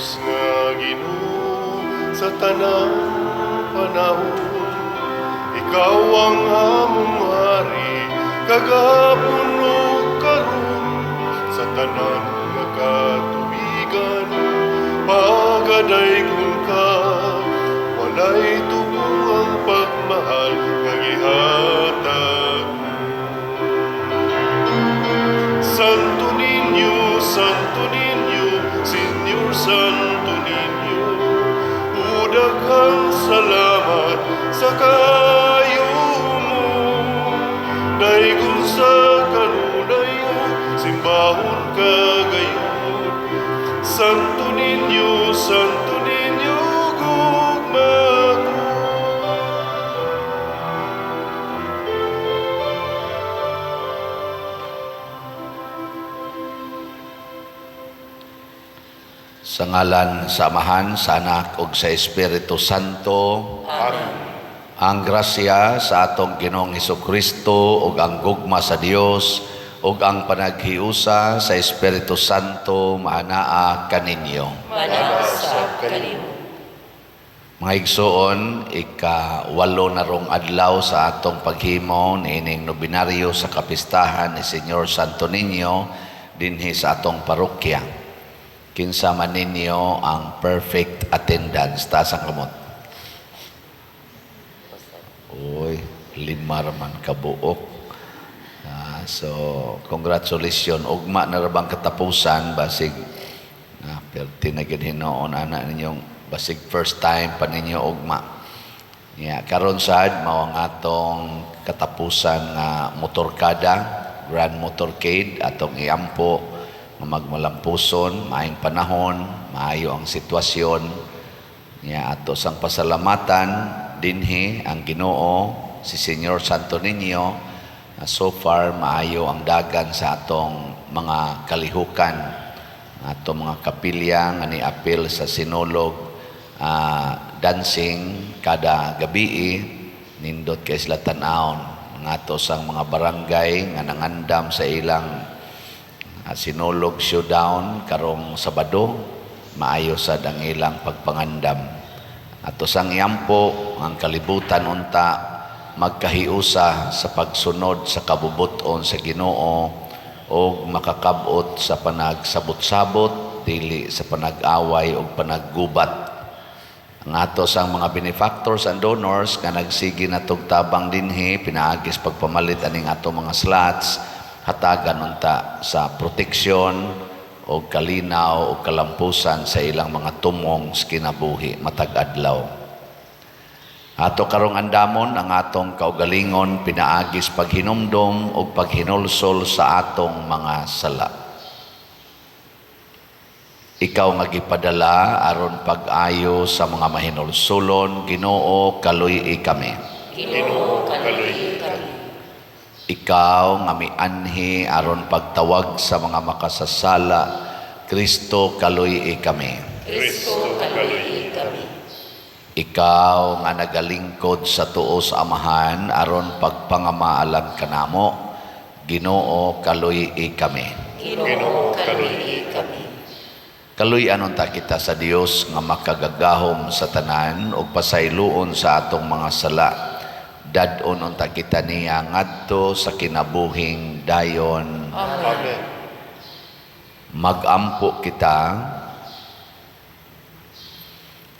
Dios nga Ginoo sa tanang panahon. Ikaw ang among hari kagahapon ug karon, sa tanan nga katubigan pagadaygon ka. Walay tubong ang pagmahal nga gihatag mo. Santo Niño, Santo Niño, Señor Santo Niño, o daghang salamat sa kaayo mo. Daygon sa kanunay, simbahon ka gayon. Santo Niño, Santo Niño, gugma ko. Sa ngalan sa Amahan, sa Anak ug sa Espiritu Santo. Amen. Ang grasya sa atong Ginoong Hesukristo ug ang gugma sa Dios ug ang panaghiusa sa Espiritu Santo maanaa kaninyo. Manaa sa kanimo. Mga igsoon, ika-8 na rong adlaw sa atong paghimo niining nobinaryo sa kapistahan ni Señor Santo Niño dinhi sa atong parokya. Kinsa man ninyo ang perfect attendance? Taas ang kamot. Uy, 5 raman kabuok. So, congratulations. Ugma na ra bang katapusan, basig perti na gid hinuon ana ninyong basig first time pa ninyo ugma. Ya, karon sad mao ang atong katapusan nga motorkada, Grand Motorcade, atong iampo nga magmalampuson, maayong panahon, maayo ang sitwasyon. Ya, ato sang pasalamatan dinhi ang Ginoo si Señor Santo Niño. So far maayo ang dagan sa atong mga kalihukan, atong mga kapilya nga niapil sa sinulog, dancing kada gabi, nindot kay sila tan-awon. Mga ato sang mga barangay nga nangandam sa ilang sinulog showdown karong Sabado, maayo sad ang ilang pagpangandam. Ato sang iampo ang kalibutan unta magkahiusa sa pagsunod sa kabubuton sa Ginoo og makakab-ot sa panagsabot-sabot, dili sa panag-away og panaggubat. Ang ato sang mga benefactors and donors nga nagsige na tabang dinhi pinaagis pagpamalit aning ato mga slots, hatagan unta sa proteksyon o kalinaw o kalampusan sa ilang mga tumong sa kinabuhi matag adlaw. Ato karong andamon ang atong kaugalingon pinaagis paghinumdom o paghinulsol sa atong mga sala. Ikaw nga gipadala aron pag-ayo sa mga mahinulsulon, Ginoo, kaluy-i kami. Ginoo, kaluy-i kami. Ikaw nga mianhi aron pagtawag sa mga makasasala, Kristo, kaluy-i kami. Kristo, kaluy-i kami. Ikaw nga nagalingkod sa tuo sa Amahan aron pagpangamaalan kanamo, Ginoo, kaluy-i kami. Ginoo, kaluy-i kami. Kaluy-an unta kita sa Dios nga makagagahom sa tanan ug pasayloon sa atong mga sala. Dad-on unta kita niya ngadto sa kinabuhing dayon. Amen. Magampo kita.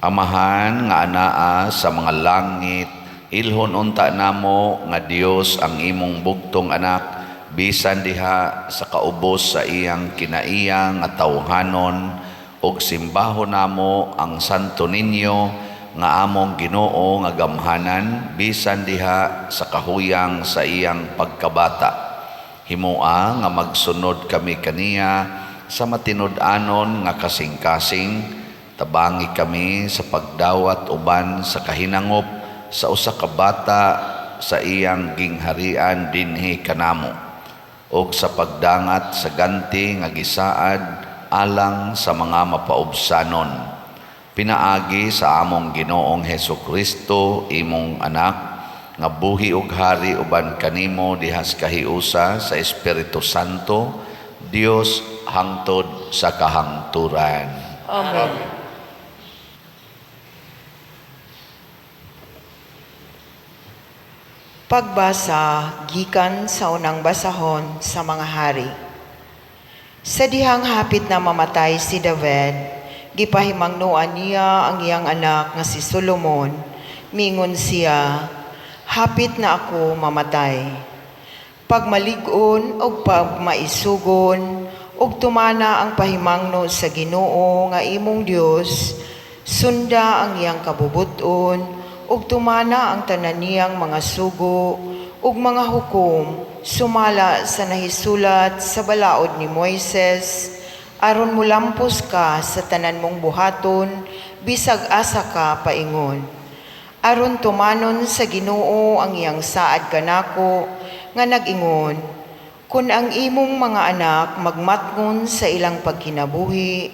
Amahan nga anaa sa mga langit, ilhon unta namo nga Dios ang imong bugtong anak, bisan diha sa kaubos sa iyang kinaiya nga tawhanon, ug simbahon namo ang Santo Niño nga among Ginoo nga gamhanan, bisan diha sa kahuyang sa iyang pagkabata. Himoa nga magsunod kami kaniya sa matinud-anon nga kasing-kasing, tabangi kami sa pagdawat uban sa kahinangop sa usa ka bata sa iyang gingharian dinhi kanamo, ug sa pagdangat sa ganti nga gisaad alang sa mga mapaubsanon. Pinaagi sa among Ginoong Hesus Kristo, imong anak, nga buhi ug hari uban kanimo dihas kahiusa sa Espiritu Santo, Dios hangtod sa kahangturan. Amen. Pagbasa gikan sa unang basahon sa mga hari. Sa dihang hapit na mamatay si David, gipahimangnoan niya ang iyang anak nga si Solomon. Mingon siya, "Hapit na ako mamatay. Pagmalig-on og pagmaisugon ug tumana ang pahimangno sa Ginoo nga imong Dios, sunda ang iyang kabubut-on ug tumana ang tanan niyang mga sugo ug mga hukom sumala sa nahisulat sa balaod ni Moises, aron mulampos ka sa tanan mong buhaton bisag asa ka paingon, aron tumanon sa Ginoo ang iyang saad kanako nga nag-ingon, 'Kun ang imong mga anak magmatngon sa ilang pagkinabuhi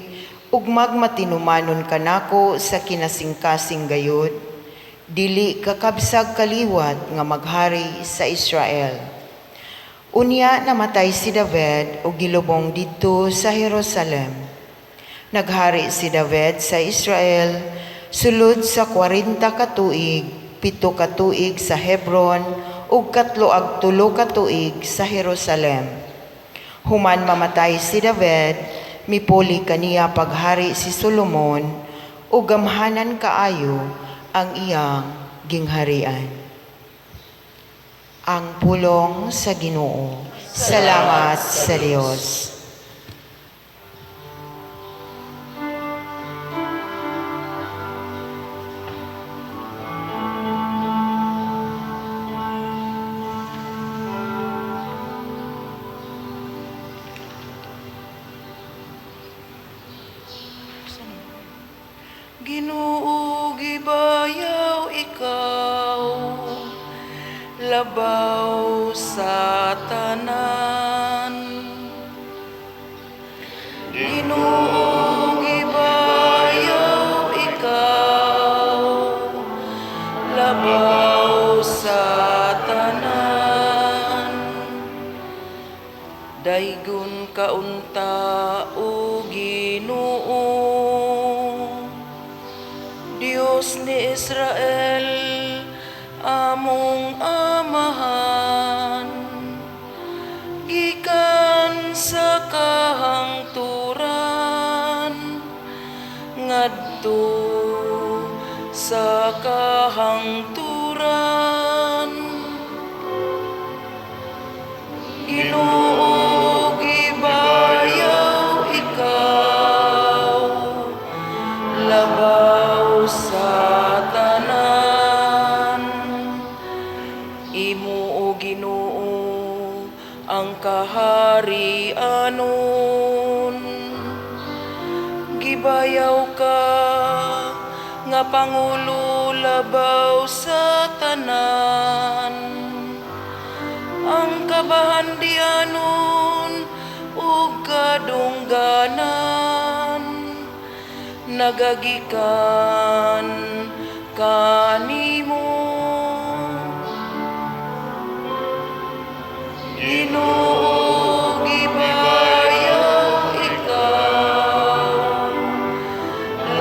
ug magmatinumanon kanako sa kinasingkasing gayud, dili kakabsag kaliwat nga maghari sa Israel.'" Unya namatay si David ug gilubong didto sa Jerusalem. Naghari si David sa Israel sulod sa 40 ka tuig, 7 ka tuig sa Hebron ug 33 ka tuig sa Jerusalem. Human mamatay si David, mipuli kaniya paghari si Solomon ug gamhanan kaayo ang iyang gingharian. Ang pulong sa Ginoo. Salamat sa Dios. Ginoo, gibayaw ikaw labaw sa tanan. Ginoo, gibayaw ikaw labaw sa tanan. Daygon ka unta, o Ginoo, Dios ni Israel, among amahan, gikan sa kahangturan ngadto sa kahangturan. Ginoo, gibayaw ikaw labaw sa tanan. Imo, o Ginoo, ang kaharianon. Gibayaw ka nga pangulo labaw sa tanan. Ang kabahandianon ug kadungganan nagagikan kanimo. Ginoo, gibayaw ikaw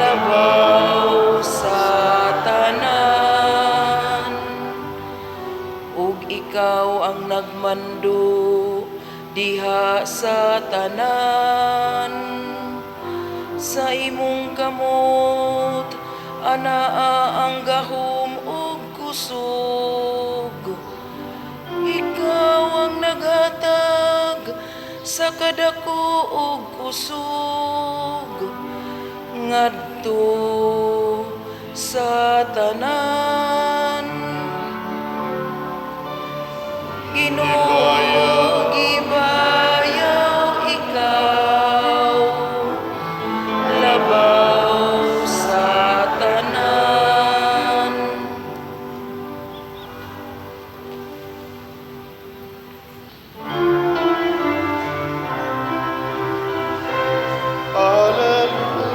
labaw sa tanan ug ikaw ang nagmando diha sa tanan. Sa imong kamot anaa ang gahom ug kusog. Ikaw ang naghatag sa kadako ug kusog ngadto sa tanan. Ginoo, gibayaw ikaw labaw sa tanan.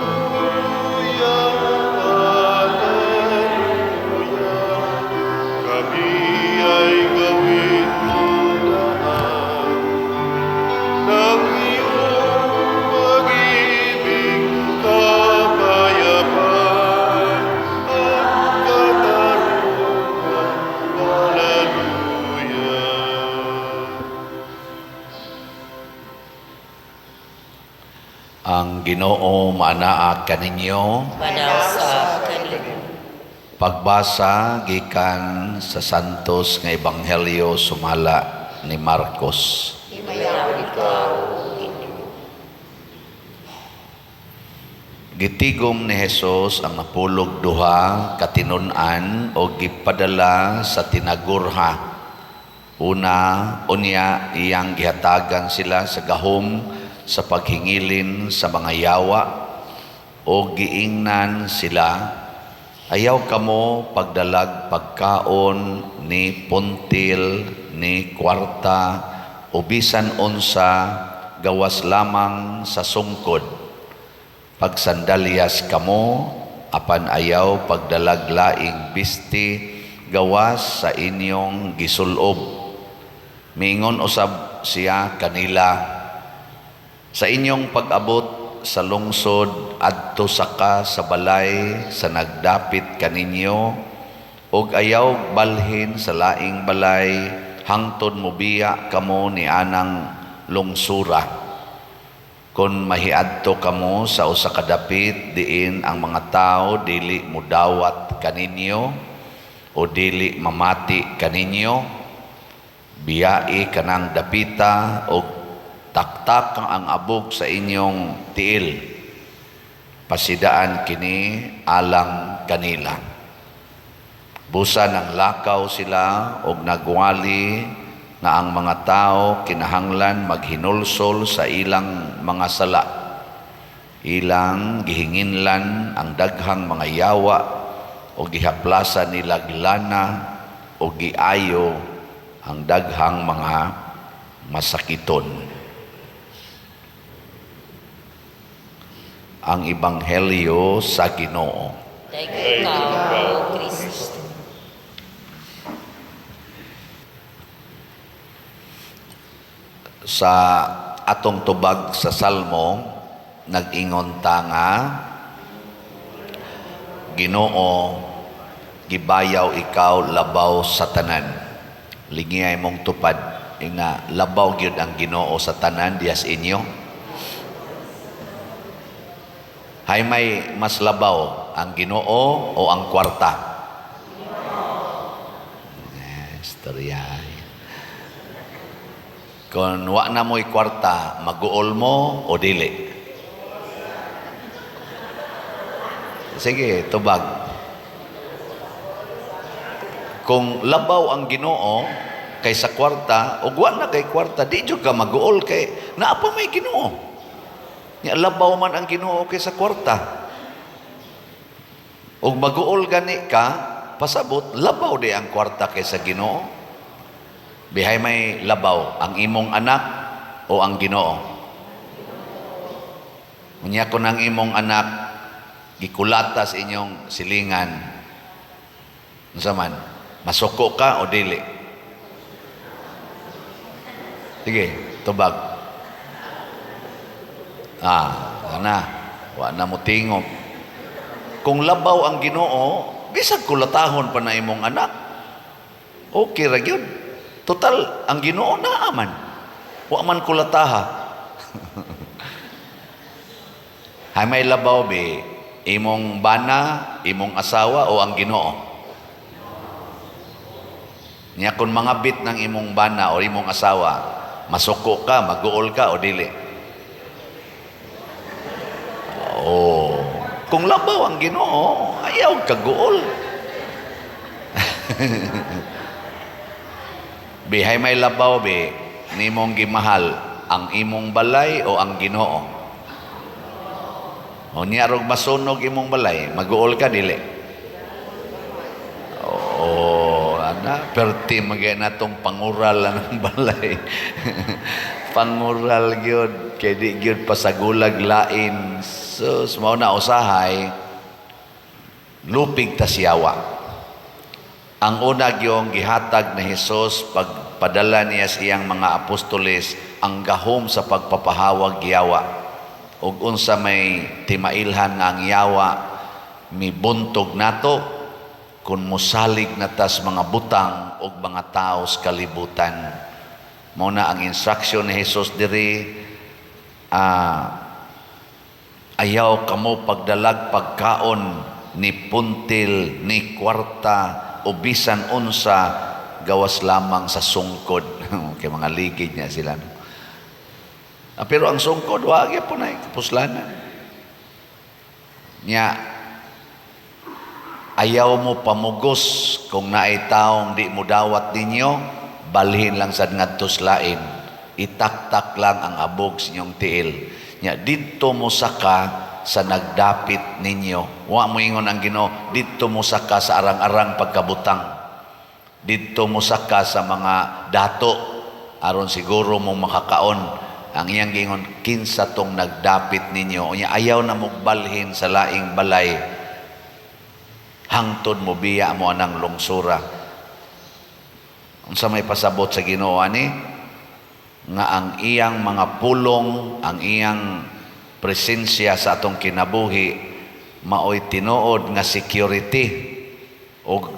Alleluia, Alleluia, kami ay gawin mong daan. Ang Ginoo maanaa kaninyo. Manausab kanimo. Pagbasa gikan sa Santos nga Ebanghelyo sumala ni Marcos. Himayaon ikaw, O Ginoo. Gitigom ni Hesus ang 12 ka tinun-an og gipadala sa tinagurha. Una, unya iyang gihatagan sila sa gahom sa paghingilin sa mga yawa o giingnan sila, ayaw kamo pagdalag pagkaon ni puntil ni kwarta o bisan unsa gawas lamang sa sungkod. Pagsandalyas kamo, apan ayaw pagdalag laing bisti gawas sa inyong gisulob. Miingon usab siya kanila, sa inyong pag-abot sa lungsod, adto saka sa balay sa nagdapit kaninyo, ug ayaw balhin sa laing balay hangtod mobiya kamo ni anang lungsura. Kon mahiadto kamo sa usa ka dapit diin ang mga tawo dili mudawat kaninyo o dili mamati kaninyo, biyai kanang dapita og taktak ang abog sa inyong tiil. Pasidaan kini alang kanila. Busa nang lakaw sila og nagwali nga ang mga tao kinahanglan maghinulsol sa ilang mga sala. Ilang gihinginlan ang daghang mga yawa o gihaplasan nilag lana o giayo ang daghang mga masakiton. Ang Ebanghelyo sa Ginoo. Daigom ikaw, O Kristo. Sa atong tubag sa Salmo, nag-ingon ta nga, Ginoo, gibayaw ikaw labaw sa tanan. Lingiyay mong tupad, nga labaw gyud ang Ginoo sa tanan diyas inyo. Hay may mas labaw, ang Ginoo o ang kwarta? Istorya. Kung wa na mo'y kwarta, mag-uol mo o dili? Sige, tubag. Kung labaw ang Ginoo kaysa kwarta, ug wa na kay kwarta, di jud ka mag-uol kay naa pa may Ginoo. Nya labaw man ang Ginoo kaysa kwarta. Ug mag-uol gani ka, pasabot labaw di ang kwarta kaysa Ginoo. Bihay may labaw ang imong anak o ang Ginoo. Unya kun ang imong anak gikulata sa inyong silingan, unsa man, masuko ka o dili? Sige, tubag. Ana, wa na mo tingog. Kung labaw ang Ginoo, bisag kulatahon pa na imong anak, okay ra gyud. Total, ang Ginoo naa man. Wa man kulataha. Hay may labaw be, imong bana, imong asawa o ang Ginoo? Nya kung mga bit ng imong bana o imong asawa, masuko ka, maguol ka o dili? Oh, kung labaw ang Ginoo, ayaw kaguol. Bihay may labaw be, nimong gimahal ang imong balay o ang Ginoo? O niya rog masunog imong balay, maguol ka dili? Oh, ana, perti magay natong pangural ang balay. Pangural gyud, kay di gyud pasagulag lain. Sus, mao na usahay lupig ta siyawa. Ang una gyong gihatag ni Hesus pagpadala niya sa iyang mga apostoles ang gahom sa pagpapahawag yawa. Ug unsa may timailhan nga ang yawa mibuntog nato kung mosalig na tas mga butang ug mga tawo sa kalibutan. Mao na ang instruction ni Hesus diri, Ayaw kamo pagdalag pagkaon, ni puntil, ni kwarta, o bisan unsa, gawas lamang sa sungkod. Kay mga ligid niya sila. No? Ah, pero ang sungkod, wa po na kapuslanan. Nya, ayaw mo pamugos kung naay taong di mo dawat ninyo, balhin lang sad ngadto sa lain. Itaktak lang ang abog sa inyong tiil. Nya, didto mo saka sa nagdapit ninyo. Wa mo ingon ang Ginoo, didto mo saka sa arang-arang pagkabutang. Didto mo saka sa mga dato aron siguro mo makakaon. Ang iyang giingon, kinsa tong nagdapit ninyo. Unya, ayaw na mugbalhin sa laing balay hangtod mo biya mo anang lungsura. Unsa may pasabot sa Ginoo ani? Nga ang iyang mga pulong, ang iyang presensya sa atong kinabuhi maoy tinuod nga security og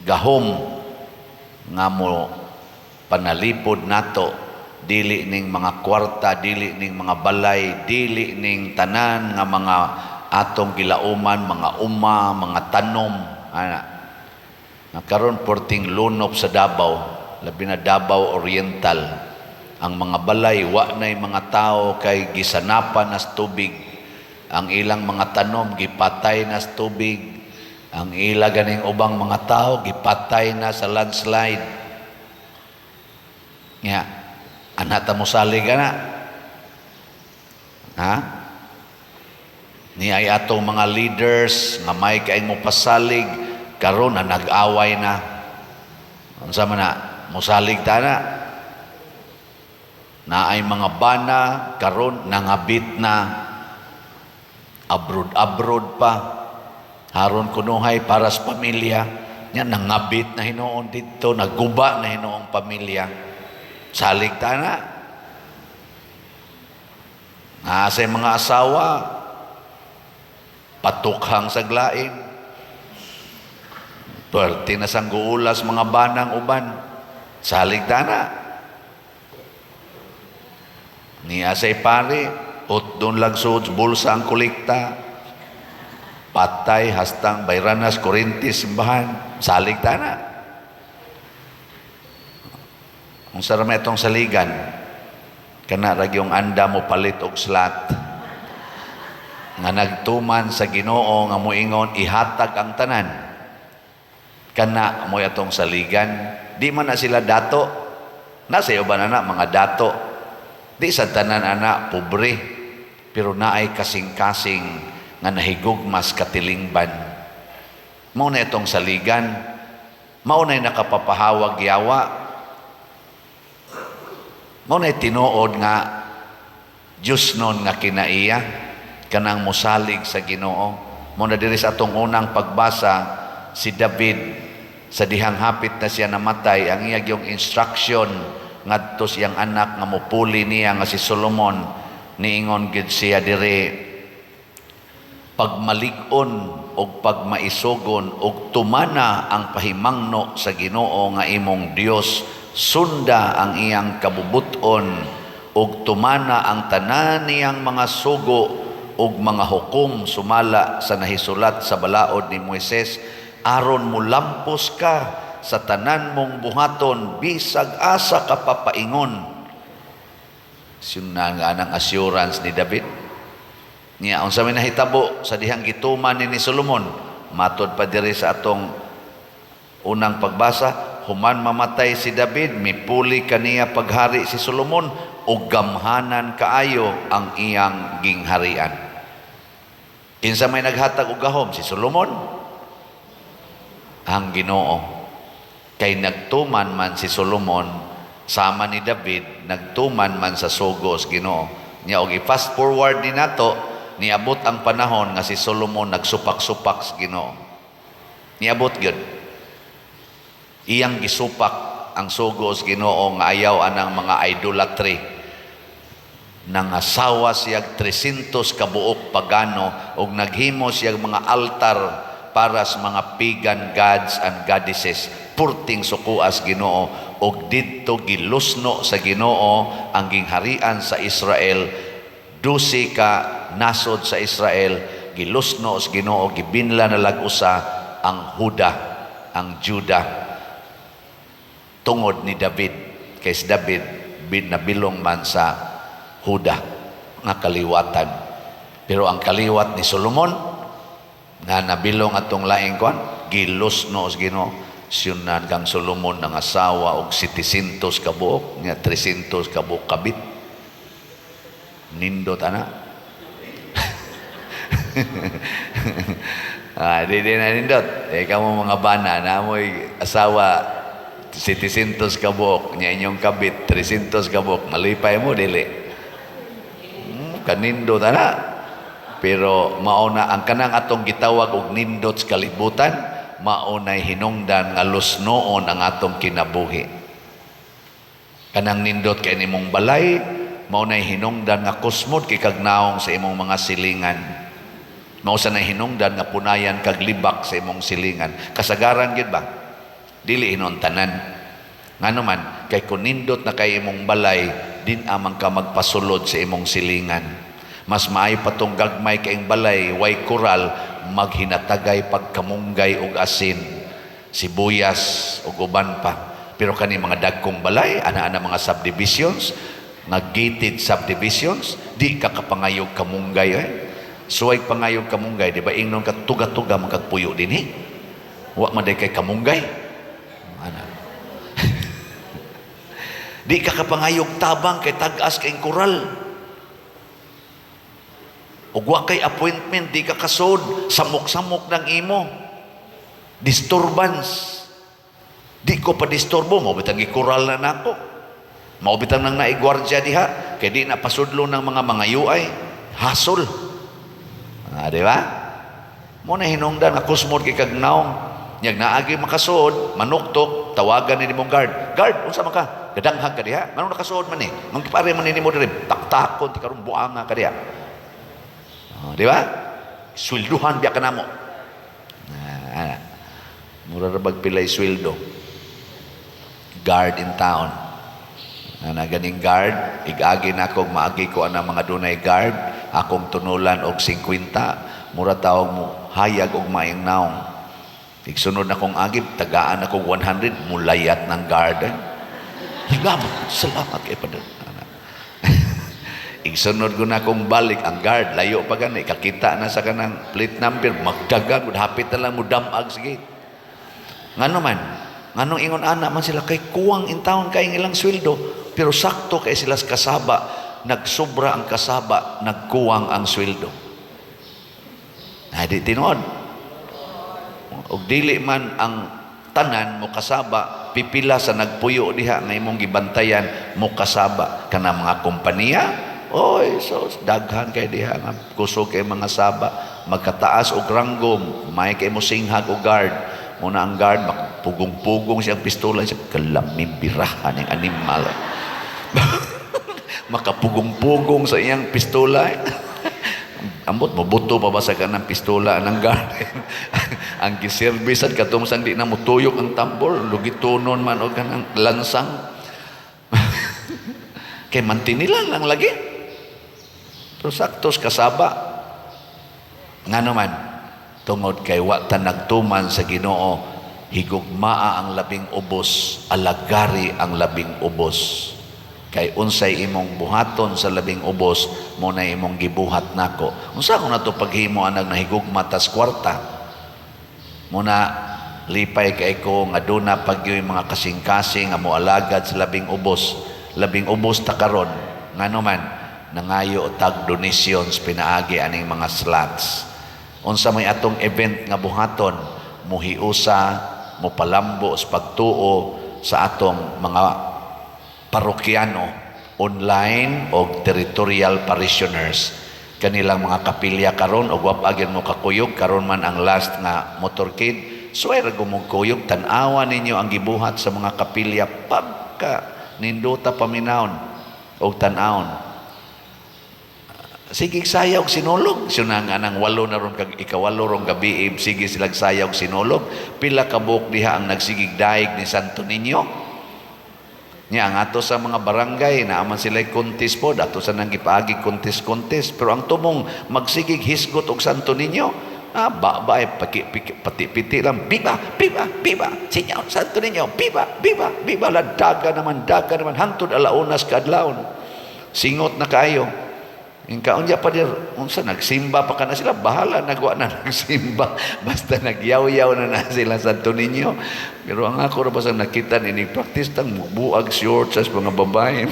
gahom nga mo panalipod nato, dili ning mga kwarta, dili ning mga balay, dili ning tanan nga mga atong gilauman, mga uma, mga tanom ana. Nga karon perting lunop sa Davao, labi na Davao Oriental, ang mga balay wa nay mga tao kay gisanapan nas tubig, ang ilang mga tanom gipatay nas tubig, ang ila ganing ubang mga tao gipatay na sa landslide. Nya, ana ta mosalig ana? Ha? Ni ay atong mga leaders nga may kaing mopasalig, karon na nag-away na. Unsa man na mosalig ta na? Naay mga bana karon nangabit na, abroad-abroad pa, haron kunuhay para sa pamilya nya, nangabit na hinuon didto, naguba na hinuong pamilya. Salig ta na? Nasa mga asawa patukhang sa glain, Pwerte na sangguulas mga banang uban. Salig ta na? Niya say pare, utdon lang suod bulsa ang kolekta. Patay hastang bayranas kuryente simbahan. Salig ta na? Kung sa itong saligan, kana ra gyung anda mo palit og slot nga nagtuman sa Ginoo nga moingon ihatag ang tanan, kana mo atong saligan. Di man na sila dato, nasa iyo ba na mga dato? Di sa tanan ana pobre, pero naay kasing-kasing nga nahigugmas katilingban. Mao na itong saligan, mao na nakapapahawag yawa, mao na tinuod nga Diyos nun nga kinaiya kanang mosalig sa Ginoo. Mao na diri sa atong unang pagbasa, si David, sa dihang hapit na siya namatay, ang iya yung instruction ngadto siyang anak nga mopuli niya nga si Solomon, niingon gid siya diri, pagmalig-on og pagmaisugon og tumana ang pahimangno sa Ginoo nga imong Dios, sunda ang iyang kabubuton ug tumana ang tanan niyang mga sugo ug mga hukom sumala sa nahisulat sa balaod ni Moises, aron mulampos ka sa tanan mong buhaton bisag asa ka papaingon. Siyun nga ang assurance ni David niya. Unsa may nahitabo sa dihang gituman ni Solomon? Matod pa diri sa atong unang pagbasa, human mamatay si David, mipuli kaniya paghari si Solomon ug gamhanan kaayo ang iyang gingharian. Kinsa may naghatag og gahom? Si Solomon? Ang Ginoo. Kay nagtuman man si Solomon sama ni David, nagtuman man sa sugo sa Ginoo. Nya og i-fast forward ni nato, niabot ang panahon nga si Solomon nagsupak-supak sa Ginoo. Niabot gyud. Iyang gisupak ang sugo sa Ginoo nga ayaw anang mga idolatry. Nangasawa siyag 300 kabuok pagano ug naghimo siyag mga altar para sa mga pagan gods and goddesses. Purting sukuas Ginoo, ug didto gilusno sa Ginoo ang gingharian sa Israel. 12 ka nasod sa Israel gilusno sa Ginoo, gibinla na lag-usa ang Huda, ang Juda, tungod ni David, kay si David bin nabilong man sa Huda nga kaliwatan. Pero ang kaliwat ni Solomon nga nabilong atong laing kwan, gilusno sa Ginoo. Siyunan kang Solomon ng asawa og 700 ka buok nga 300 ka buok kabit. Nindot ana. Ah, di na nindot. Eh, kamo mga bana, na mo'y asawa 700 ka buok, nya inyong kabit 300 ka buok, malipay mo dili? Kanindot ana. Pero mao na ang kanang atong gitawag og nindot sa kalibutan, mao nay hinungdan nga lusnoon ang atong kinabuhi. Kanang nindot kay nimong balay, mao nay hinungdan nga kusmod kay kag naong sa imong mga silingan. Mao sa nay hinungdan nga punayan kag libak sa imong silingan. Kasagaran gid ba? Dili hinon tanan. Ngano man, kay kun nindot na kay imong balay, din amang ka magpasulod sa imong silingan. Mas maayo pa tong gagmay kaing balay, way kural, maghinatagay pagkamunggay og asin, sibuyas ug uban pa. Pero kani mga dagkong balay, ana-ana mga subdivisions, nga gated subdivisions, di ka kapangayog kamunggay eh. Suway pangayog kamunggay, di ba ingnon ka tuga-tuga magkagpuyo dinhi? Wa man day kay kamunggay. Ana. Di ka kapangayog tabang kay tag-as kay kural. Ug wa kay appointment, di ka kasod, samok-samok ng imo. Disturbance. Di ko pa disturbo, mao bitang gikural na nako. Mao bitang nang naigwardya diha, kay di na pasudlo ng mga mangayuay. Hasol. Ah, di ba? Mo na hinungdan nga kusmod kay kag naong. Nyag naagi makasuod, manuktok, tawagan ni nimong guard. "Guard, unsa man ka? Gadanghag ka diha? Nganong nakasuod man ni? Nganong gipare man ni nimo diri? Taktakon ti karon, buanga ka diha." Oh, di ba? Swelduhan biya ka namo. Ah, mura ra bag pilay sweldo. Guard in town. Ana ganing guard, igagi na ako, maagi ko ana mga dunay guard, akong tunulan og 50, mura tawag mo hayag og maayong naong. Igsunod na kong agib, tagaan ako 100, mulayat ng guard. "Salamat, salamat kay Padre." Ana. Igsunod ko na akong balik, ang guard, layo pa gani, kakita na sa kanang plate number, magdagan, hapit na lang mo damag sa gate. Ngano man, nganong ingon ana man sila, kay kuwang in town kay ilang sweldo, pero sakto kay sila sa kasaba, nagsobra ang kasaba, nagkuwang ang sweldo. Ay, di tinuod? Og dili man ang tanan mo kasaba, pipila sa nagpuyo diha nga imong gibantayan mo kasaba. Kana mga kompanya, oy, so daghan kay diha nga kusog kay mga saba, magkataas og ranggo, may kay mo singhag og guard. Muna ang guard pugong-pugong siyang pistola siya, kalamibirahan ng animal. Makapugong-pugong sa iyang pistola. Ambot mobuto pa ba sa kanang pistola ng guard? Ang giservisan katong sang di na mutuyok ang tambor, lugitonon man og kanang lansang. Kay mantinila lang lagi. Pero saktos kasaba. Ngano man, tungod kay wa ta nagtuman sa Ginoo, higugmaa ang labing ubos, alagari ang labing ubos. Kay unsay imong buhaton sa labing ubos, mo na imong gibuhat nako. Unsa ko nato paghimo anag nahigugma tas kwarta? Muna lipay kay ko nga duna pagyoy mga kasing-kasing nga moalagad sa labing ubos. Labing ubos ta karon. Ngano man, nangayo tag donations pinaagi aning mga slots. Unsa may atong event nga buhaton, muhiusa, mopalambo sa pagtuo sa atong mga parokyano online o territorial parishioners, kanilang mga kapilya karon. Og wa pa mo kakuyog karon man ang last nga motorcade, suway ra gumugkuyog, tan-awa ninyo ang gibuhat sa mga kapilya, pagka nindota paminawon og tan-awon. Sige sayaw og sinulog. Suna nga nang 8 na ron kag 8 rong gabi, sige silag sayaw og sinulog. Pila ka buok diha ang nagsigig daig ni Santo Niño? Nya ang ato sa mga barangay na man sila contest po, ato sa nang gipaagi contest-contest, pero ang tumong magsigig hisgot og Santo Niño, ba ba ay paki, piki, pati-piti lang, "Viva, viva, viva, Señor Santo Niño, viva, viva, viva!" Ladaga naman, daga naman, hangtod alaunas kaadlawon. Singot na kaayo. Yung kaunya pa dir, unsa nagsimba pa kana sila, bahala nagwa na nagsimba. Basta nagyaw-yaw na na sila Santo Niño. Pero ang ako ra basta nakita ni practice tang buag shorts sa mga babae.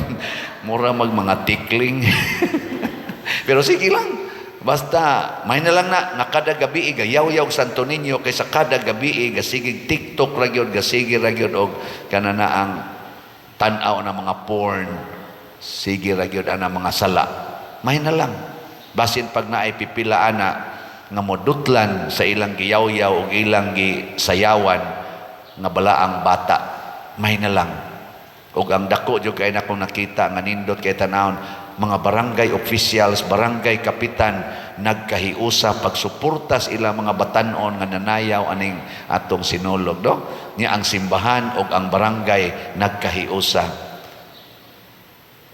Mura mag mga tikling. Pero sige lang. Basta may na lang na nga kada gabi gayaw-yaw Santo Niño kaysa kada gabi gasigig TikTok ra gyud, gasige ra gyud og kana na ang tan-aw na mga porn. Sige ra gyud ana mga sala. May na lang. Basin pag naay pipila ana nga modutlan sa ilang giyaw-yaw ug ilang gisayawan nga balaang bata. May na lang. Ug ang dako jud kay nakong nakita nga nindot kay tanawon, mga barangay officials, barangay kapitan nagkahiusa pagsuporta sa ilang mga batan-on nga nanayaw aning atong Sinulog, no? Nya ang simbahan ug ang barangay nagkahiusa.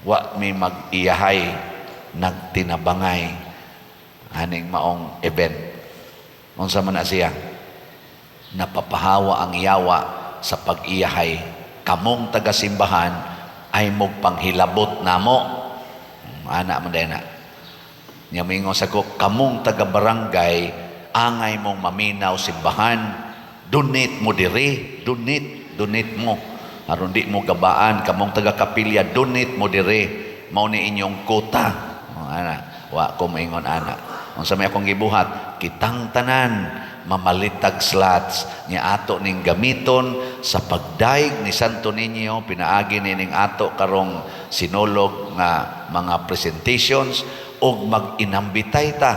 Wa mi mag-iyahay, nagtinabangay aning maong event. Unsa man na siya? Napapahawa ang yawa sa pag-iyahay. Kamong taga-simbahan ay mog panghilabot namo. Ana man na. Nya mingon sa ko, kamong taga-barangay, angay mong maminaw simbahan, donate mo dire, donate, donate mo. Aron di mo gabaan, kamong taga-kapilya, donate mo dire, mao ni inyong quota. O, ana, wa ko maingon ana. Unsa may akong gibuhat, kitang tanan mamalitag slots nya ato ning gamiton sa pagdaig ni Santo Niño pinaagi nining ato karong Sinulog nga mga presentations og mag-inambitay ta,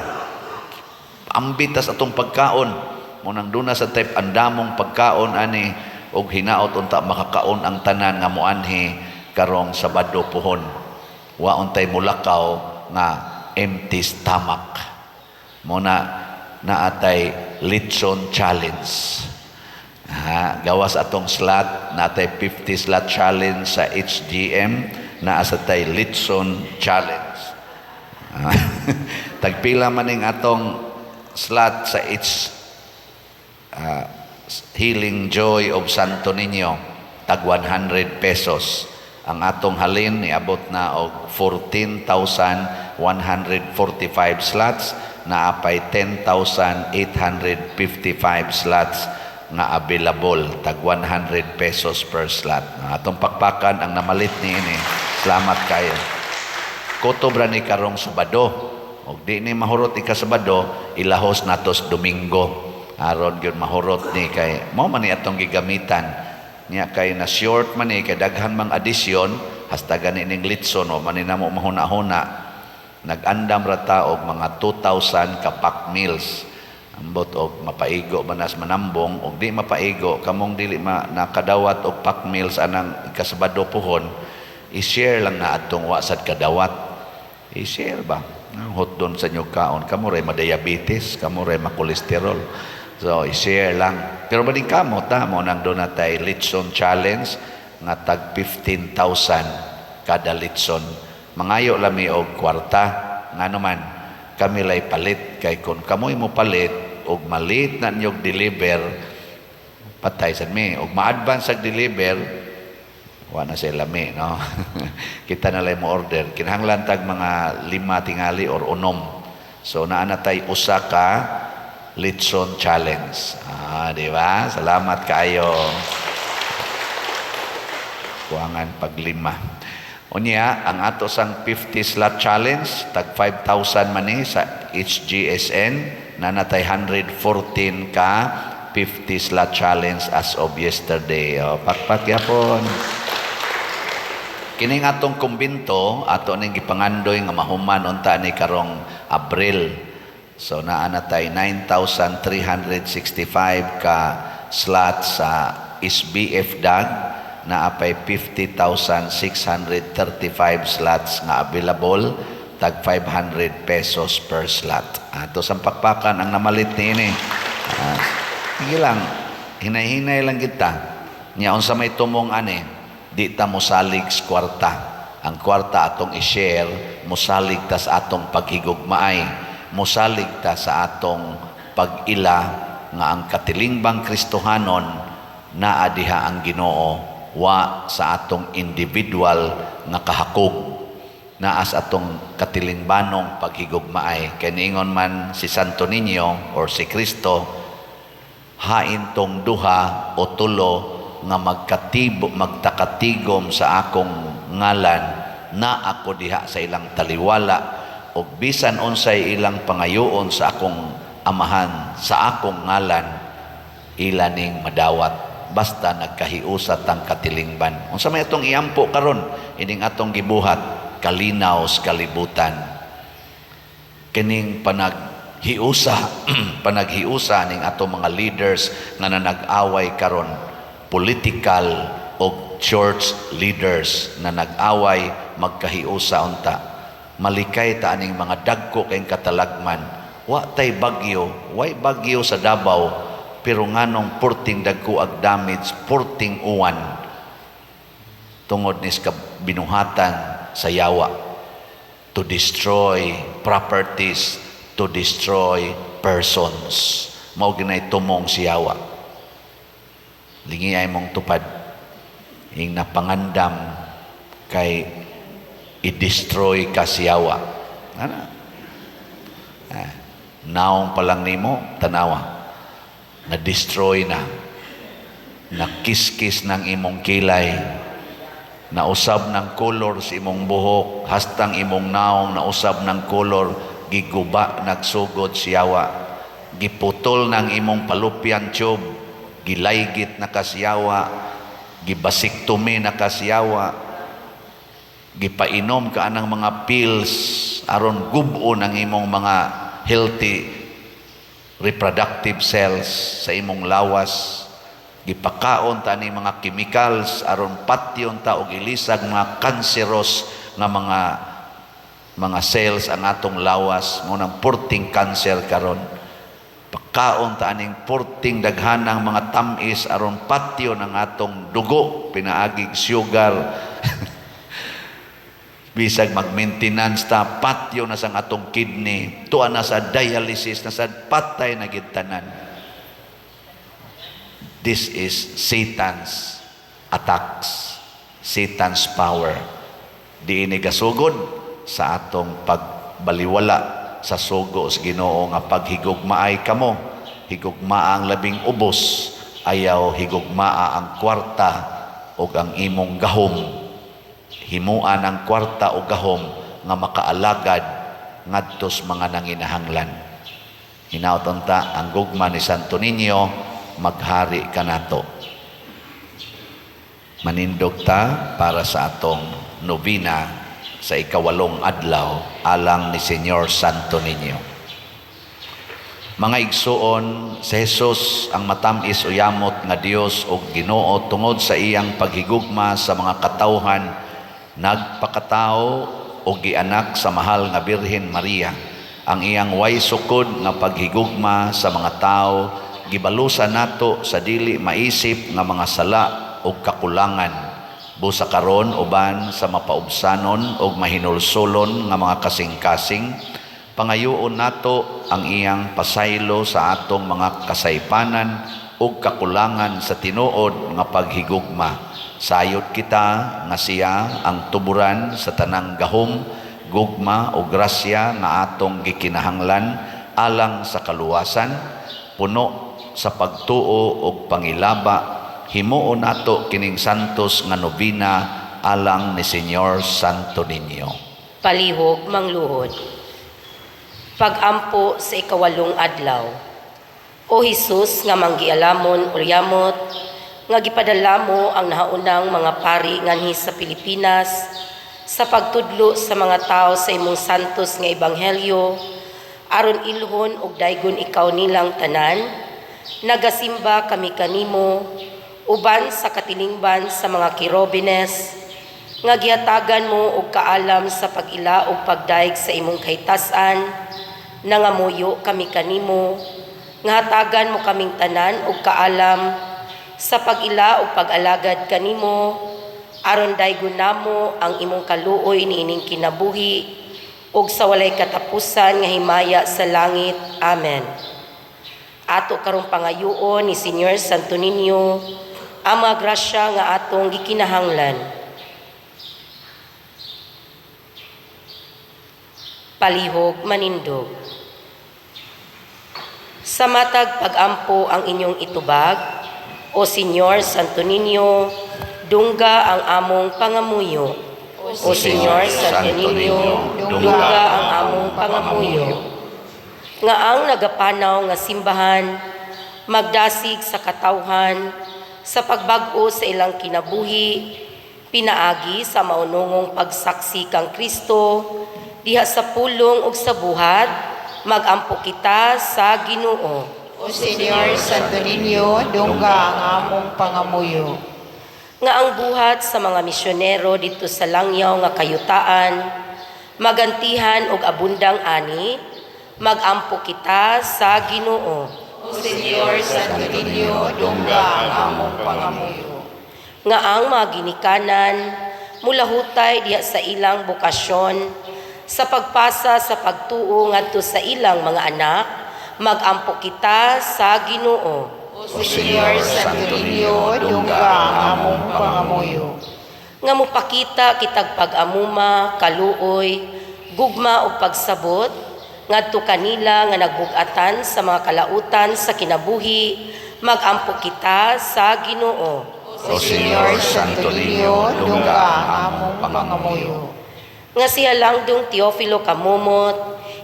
ambitas atong pagkaon mo nang duna sa type andamong pagkaon ani og hinaot unta makakaon ang tanan nga moanhi karong Sabado puhon. Wa untay mulakaw nga empty stomach. Mo na naatay litson challenge. Ha, gawas atong slot, natay 50 slot challenge sa HGM, naa sa tay litson challenge. Tagpila man ning atong slot sa H Healing Joy of Santo Niño, tag 100 pesos. Ang atong halin niabot na og 14,145 slots, naapay 10,855 slots nga available, tag 100 pesos per slot. Atong pakpakan ang namalit ni ini. Salamat kayo. Kutob ra ni karong Sabado. Og di ni mahurot ika Sabado, ilahos natos Domingo. Aron gyud mahurot ni kay mao man ni atong gigamitan. Nya kay na short man ni kay daghan mang addition, hasta gani ning litson o man ni namo mahuna-huna. Nag-andam ra ta og mga 2,000 ka pack meals. Ambot og mapaigo man nas manambong og di mapaigo kamong dili ma nakadawat og pack meals anang ikasabado puhon, i-share lang na atong wa sad kadawat. I-share ba? Ang hotdon sa inyo kaon, kamo ray ma-diabetes, kamo ray ma-cholesterol. So, i-share lang. Pero bading kamo, ta mo nang doon natay litson challenge nga tag 15,000 kada litson. Mangayo lami og kwarta, ngano man kami lay palit kay kun kamoy mo palit og malit na ninyog deliver, patay sad mi. Og ma-advance ag deliver, wa na sila lami, no? Kita na lang mo order, kinahanglan tag mga 5 tingali or 6. So naa na tay usa ka litson challenge. Di ba? Salamat kaayo. Kuangan pag 5. Unya, ang ato sang 50 slot challenge, tag 5,000 man ni sa HGSN, na natay 114 ka 50 slot challenge as of yesterday. O, pakpak yapon. Kining atong kumbinto, ato ning gipangandoy nga mahuman unta ni karong Abril. So naa na tay 9,365 ka slot sa SBF DAG, naa pay 50,635 slots nga available, tag 500 pesos per slot. Ato sa pakpakan ang namalit niini. Sige lang, hinay-hinay lang kita. Nya unsa may tumong ani? Di ta mosalig sa kwarta. Ang kwarta atong i-share, mosalig ta sa atong paghigugmaay, mosalig ta sa atong pag-ila nga ang katilingbang Kristohanon naa diha ang Ginoo, wa sa atong individual nga kahakog, naa sa atong katilingbanong paghigugmaay. Kay niingon man si Santo Niño or si Kristo, hain tong duha o tulo nga magkatibo, magtakatigom sa akong ngalan, na ako diha sa ilang taliwala, ug bisan unsay ilang pangayoon sa akong Amahan sa akong ngalan, ila ning madawat, basta nagkahiusa tang katilingban. Unsa may atong iampo karon ining atong gibuhat, kalinaw sa kalibutan, kining panaghiusa, panaghiusa ning atong mga leaders nga nanag-away karon, political o church leaders na nag-away, magkahiusa unta. Malikay ta aning mga dagko kay katalagman. Wa tay bagyo, way bagyo sa Davao, pero nganong purting dagko ag damage, purting uwan? Tungod ni sa binuhatan sa yawa to destroy properties, to destroy persons. Mao ginay tumong si yawa. Lingi ay mong tupad ing napangandam kay i-destroy ka si yawa. Ana. Ah, naong pa lang nimo, tanawa. Na-destroy na. Nakiskis ng imong kilay. Nausab ng kolor sa imong buhok, hastang imong naong nausab ng kolor, giguba nagsugod siyawa. Giputol ng imong fallopian tube, gilaygit na kasiyawa, gibasiktomi na kasiyawa, gipainom ka anang mga pills aron gubo ang imong mga healthy reproductive cells sa imong lawas, gipakaon ta ni mga chemicals aron patyon ta og ilisag mga cancerous nga mga cells ang atong lawas, mo nang purting cancer karon. Pakaon ta aning purting daghanang mga tamis aron patyon ang atong dugo pinaagig sugar. Bisag mag-maintenance ta, patyo na sang atong kidney, tuwa na sa dialysis na sa patay na gid tanan. This is Satan's attacks, Satan's power. Di ini gasugod sa atong pagbaliwala sa sugo sa Ginoo nga paghigugmaay kamo, higugmaa ang labing ubos, ayaw higugmaa ang kwarta ug ang imong gahom. Himuan ang kwarta o gahom nga makaalagad ngadto sa mga nanginahanglan. Hinaot unta ang gugma ni Santo Niño maghari kanato. Manindog ta para sa atong novena sa 8 adlaw alang ni Señor Santo Niño. Mga igsuon, si Jesus ang matamis o yamot nga Dios o Ginoo, tungod sa iyang paghigugma sa mga katawhan, nagpakatao o gianak sa mahal nga Birhen Maria. Ang iyang way sukod nga paghigugma sa mga tao gibalusan nato sa dili maisip nga mga sala ug kakulangan. Busa karon, uban sa mapaubsanon ug mahinulsolon nga mga kasing-kasing, pangayoon nato ang iyang pasaylo sa atong mga kasaypanan ug kakulangan sa tinuod nga paghigugma. Sayod kita nga siya ang tuburan sa tanang gahom, gugma o grasya nga atong gikinahanglan alang sa kaluwasan. Puno sa pagtuo ug pangilaba, himuon nato kining santos nga nobena alang ni Señor Santo Niño. Palihog mangluhod. Pag-ampo sa 8 adlaw. O Hesus nga manggialamon ulyamot, nga gipadala mo ang nahaunang mga pari nganhi sa Pilipinas sa pagtudlo sa mga tao sa imong santos nga ebanghelyo aron ilhon ug daygon ikaw nilang tanan, nagasimba kami kanimo uban sa katilingban sa mga Kerubines nga gihatagan mo og kaalam sa pag-ila ug pagdayeg sa imong kahitasan. Nangamuyo kami kanimo nga hatagan mo kaming tanan og kaalam sa pag-ila ug pag-alagad kanimo. Aron daygon namo ang imong kaluoy niining kinabuhi ug sa walay katapusan nga himaya sa langit. Amen. Ato karong pangayoon ni Senyor Santo Niño ang mga grasya nga atong gikinahanglan. Palihog manindog. Sa matag pag-ampo ang inyong itubag, O Senyor Santo Niño, dungga ang among pangamuyo. O Senyor Santo Niño, dungga ang among pangamuyo. Nga ang nagapanaw nga simbahan, magdasig sa katawhan, sa pagbag-o sa ilang kinabuhi, pinaagi sa maunungong pagsaksi kang Kristo, diha sa pulong ug sa buhat, magampo kita sa Ginoo. O Senyor Santo Niño, dungga ang among pangamuyo. Nga ang buhat sa mga misyonero didto sa langyaw nga kayutaan, magantihan og abundang ani, magampo kita sa Ginoo. O Senyor Santo Niño, dungga ang among pangamuyo. Nga ang mga ginikanan mulahutay diha sa ilang bokasyon sa pagpasa sa pagtuo ngadto sa ilang mga anak, magampo kita sa Ginoo. O Senyor Santo Niño, dungga ang among pangamuyo. Nga mopakita kitag pag-amuma, kaluoy, gugma ug pagsabot ngadto kanila nga nagbug-atan sa mga kalautan sa kinabuhi, magampo kita sa Ginoo. O Senyor Santo Niño, dungga ang among pangamuyo. Nga siya lang dong Teofilo Kamumot,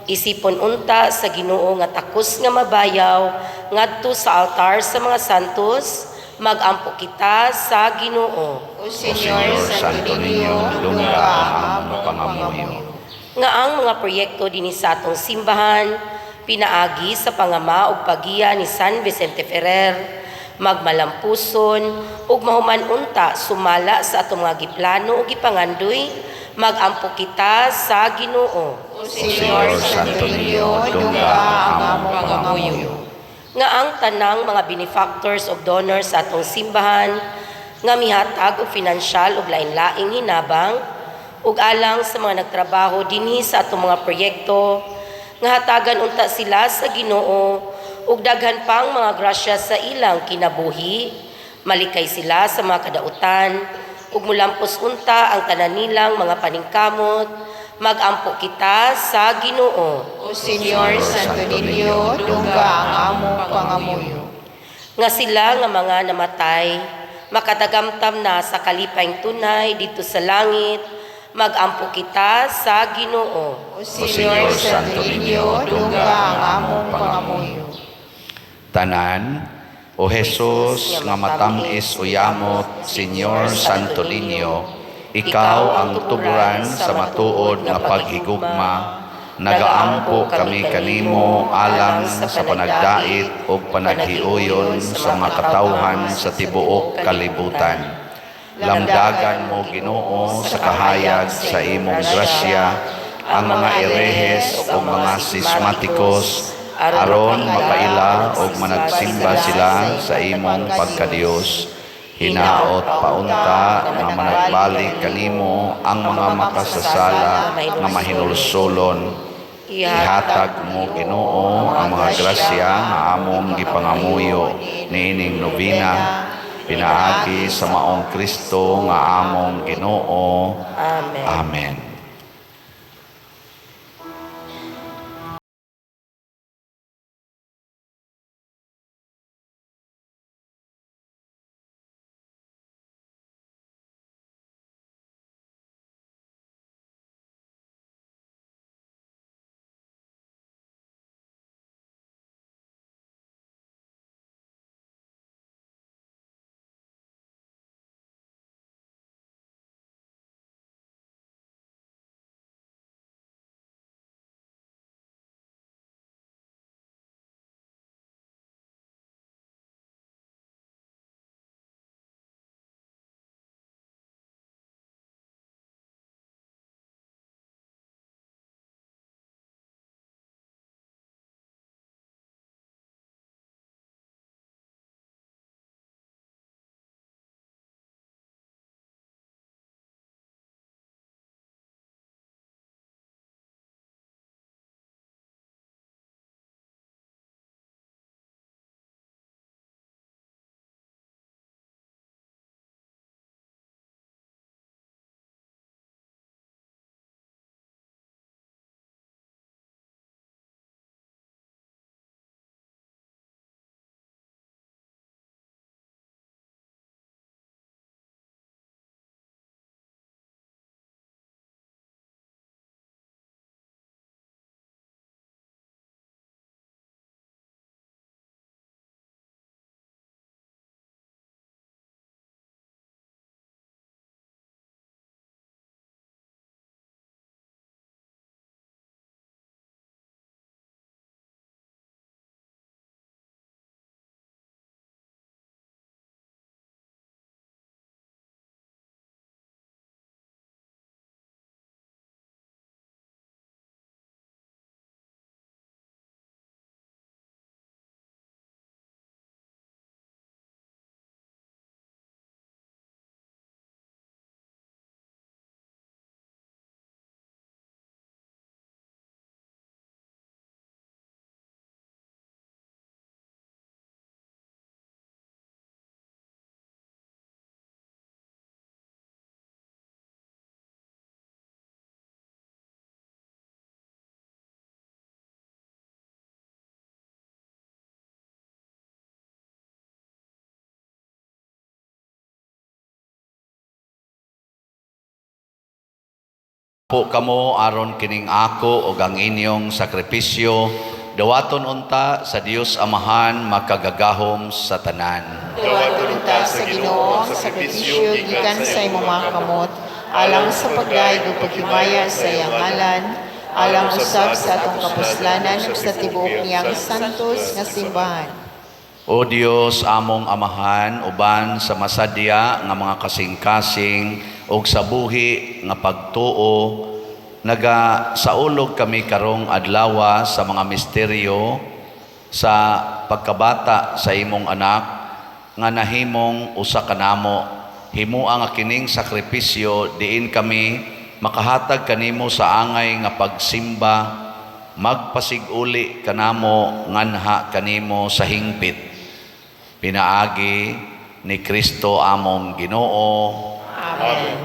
isipon unta sa Ginoo nga takos nga mabayaw ngadto sa altar sa mga santos, magampo kita sa Ginoo. O Senyor Santo Niño, dungga ang among pangamuyo. Nga ang mga proyekto dinhi sa atong simbahan pinaagi sa pangama ug paggiya ni San Vicente Ferrer magmalampuson ug mahuman unta sumala sa atong mga giplano ug gipangandoy, magampo kita sa Ginoo. O Senyor Santo Niño, dungga ang among pangamuyo. Nga ang tanang mga benefactors ug donors sa atong simbahan nga mihatag og finansyal ug lain-laing hinabang ug alang sa mga nagtrabaho dinhi sa atong mga proyekto, nga hatagan unta sila sa Ginoo ug daghan pang mga grasya sa ilang kinabuhi, malikay sila sa mga kadautan ug mulampos unta ang tanan nilang mga paningkamot, magampo kita sa Ginoo. O Senyor Santo Niño, dungga ang among pangamuyo. Nga sila nga mga namatay makatagamtam na sa kalipayng tunay didto sa langit, magampo kita sa Ginoo. O Senyor Santo Niño, dungga ang among pangamuyo. Tanan, O Jesus nga matam-is uyamot, Senyor Santo Niño, ikaw ang tuburan sa matuod nga paghigugma. Nagaampo kami kanimo alang sa panagdait ug panaghiuyon sa mga katawhan sa tibuok kalibutan. Lamdagan mo, Ginoo, sa kahayag sa imong grasya ang mga erehes ug mga sismatikos aron makaila og managsimba sila sa imong pagkadiyos. Hinaot paunta nga managbalik kanimo ang mga makasasala nga mahinulsolon. Ihatag mo, Ginoo, ang mga grasya nga among gipangamuyo niining nobena pinaagi sa maong Kristo nga among Ginoo. Amen. Amen. Po kamo aron kining ako ug ang inyong sakripisyo dawaton unta sa Dios Amahan makagagahom sa tanan. Dawaton unta sa Ginoo ang sakripisyo gikan sa imong mga kamot alang sa pagdayeg ug paghimaya sa iyang ngalan, alang usab sa atong kapuslanan ug sa tibuok niyang santos nga simbahan. O Dios among Amahan, uban sa masadya nga mga kasing-kasing ug sa buhi nga pagtuo, naga saulog kami karong adlawa sa mga misteryo sa pagkabata sa imong anak nga nahimong usa kanamo. Himoa nga kining sakripisyo diin kami makahatag kanimo sa angay nga pagsimba magpasig-uli kanamo nganha kanimo sa hingpit pinaagi ni Kristo among Ginoo. Amen.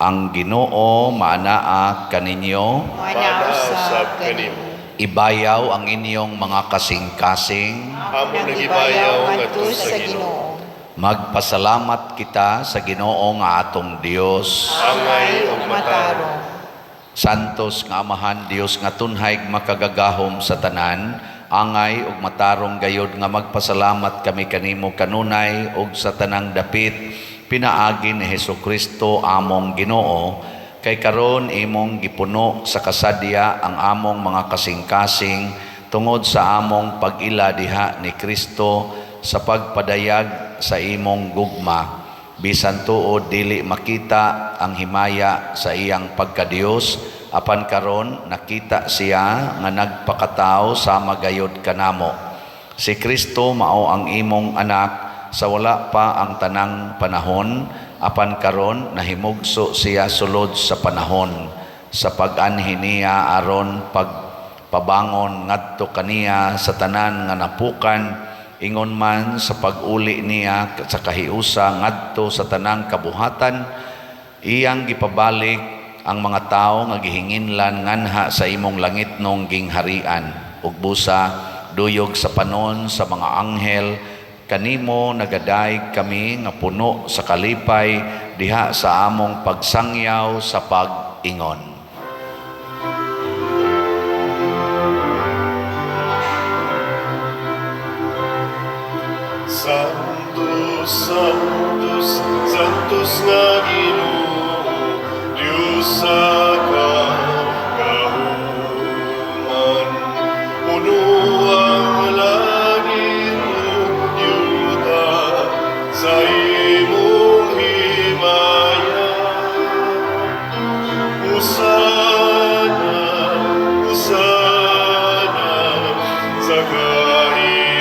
Ang Ginoo maanaa kaninyo. Maanaa usab kanimo. Ibayaw ang inyong mga kasing-kasing. Among Nagibayaw nagibayaw ngadto sa Ginoo. Magpasalamat kita sa Ginoo nga atong Dios. Angay ug matarong. Matarong. Santos nga Amahan, Dios nga tunhay makagagahom sa tanan, angay ug matarong gayod nga magpasalamat kami kanimo kanunay ug sa tanang dapit pinaagi ni Hesukristo among Ginoo, kay karon imong gipuno sa kasadya ang among mga kasing-kasing tungod sa among pag-ila diha ni Kristo sa pagpadayag sa imong gugma. Bisan tuod dili makita ang himaya sa iyang pagkadiyos, apan karon nakita siya nga nagpakatao sama gayod kanamo. Si Kristo mao ang imong anak sa wala pa ang tanang panahon, apan karon nahimugso siya sulod sa panahon sa pag-anhi niya aron pagpabangon ngadto kaniya sa tanan nga napukan, ingon man sa pag-uli niya sa kahiusa ngadto sa tanang kabuhatan. Iyang gipabalik ang mga tawo nga gihinginlan nganha sa imong langitnong gingharian, ug busa duyog sa panon sa mga anghel kanimo nagadayeg kami nga puno sa kalipay diha sa among pagsangyaw sa pag-ingon. Sanctus, Sanctus, Sanctus nga Ginoo, Dios sa kagahuman. Puno ang langit ug yuta sa imong himaya. Hosana, Hosana sa kahitasan.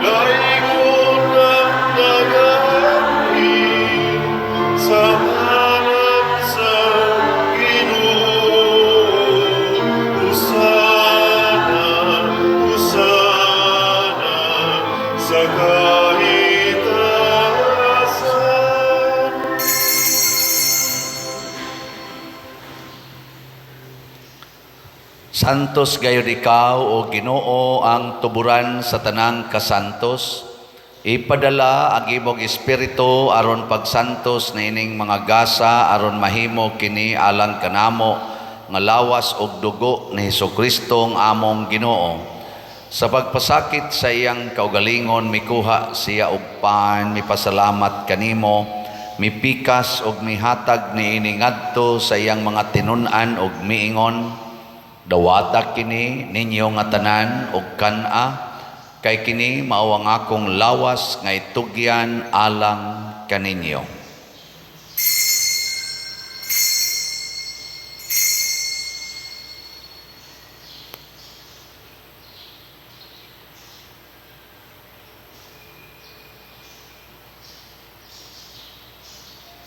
Daygon ang nagaanhi sa ngalan sa Ginoo. Hosana, Hosana sa kahitasan. Santos gayud ikaw, o Ginoo, ang tuburan sa tanang kasantos. Ipadala ang imong espiritu aron pagsantos niining mga gasa aron mahimo kini alang kanamo nga lawas ug dugo ni Hesukristo ang among Ginoo. Sa pagpasakit sa iyang kaugalingon, mikuha siya og pan, mipasalamat kanimo, mipikas ug mihatag niini ngadto sa iyang mga tinun-an ug miingon: "Dawata kini ninyo nga tanan ug kan-a, kay kini mao ang akong lawas nga itugyan alang kaninyo."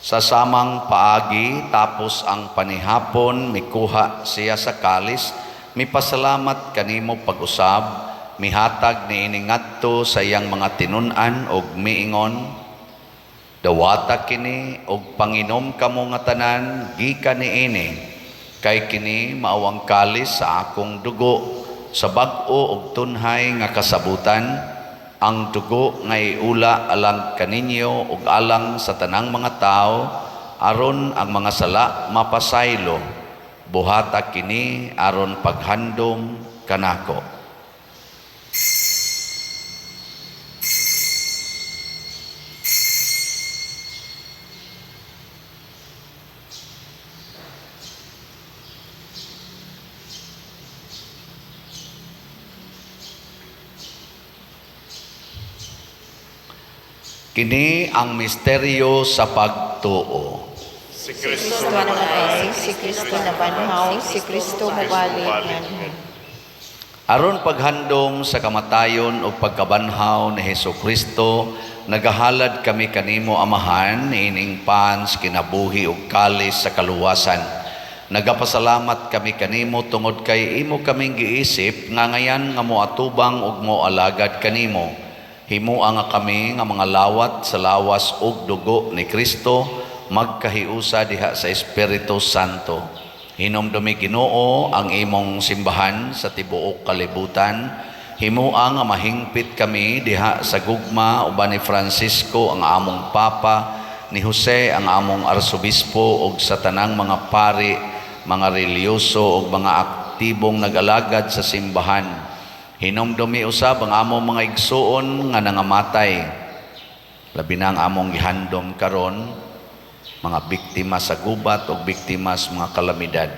Sa samang paagi, tapos ang panihapon, mikuha siya sa kalis, mipasalamat kanimo pag-usab, mihatag niini ngadto sa iyang mga tinun-an og miingon: "Dawata kini og panginom kamo nga tanan gikan niini, kay kini mao ang kalis sa akong dugo sa bag-o og tunhay nga kasabutan. Ang dugo nga iula alang kaninyo ug alang sa tanang mga tao aron ang mga sala mapasaylo. Buhata kini aron paghandom kanako. Kini ang misteryo sa pagtuo. Si Kristo Kristo namatay, si Kristo nabanhaw, si Kristo mubalik nganhi. Aron paghandom sa kamatayon ug pagkabanhaw ni Hesus Kristo, nagahalad kami kanimo, Amahan, ining pans kinabuhi ug kalis sa kaluwasan. Nagapasalamat kami kanimo tungod kay imo kaming giisip nga ngayan nga moatubang ug moalagad kanimo. Himoa nga kami nga mga lawat sa lawas ug dugo ni Kristo magkahiusa diha sa Espiritu Santo. Hinumdumi, Ginoo, ang imong simbahan sa tibuok kalibutan. Himoa nga mahingpit kami diha sa gugma uban ni Francisco ang among Papa, ni Jose ang among Arsobispo ug sa tanang mga pari, mga relihiyoso ug mga aktibong nag-alagad sa simbahan. Hinumdumi usab ang among mga igsuon nga nangamatay. Labi na ang among gihandom karon, mga biktima sa gubat o biktima sa mga kalamidad.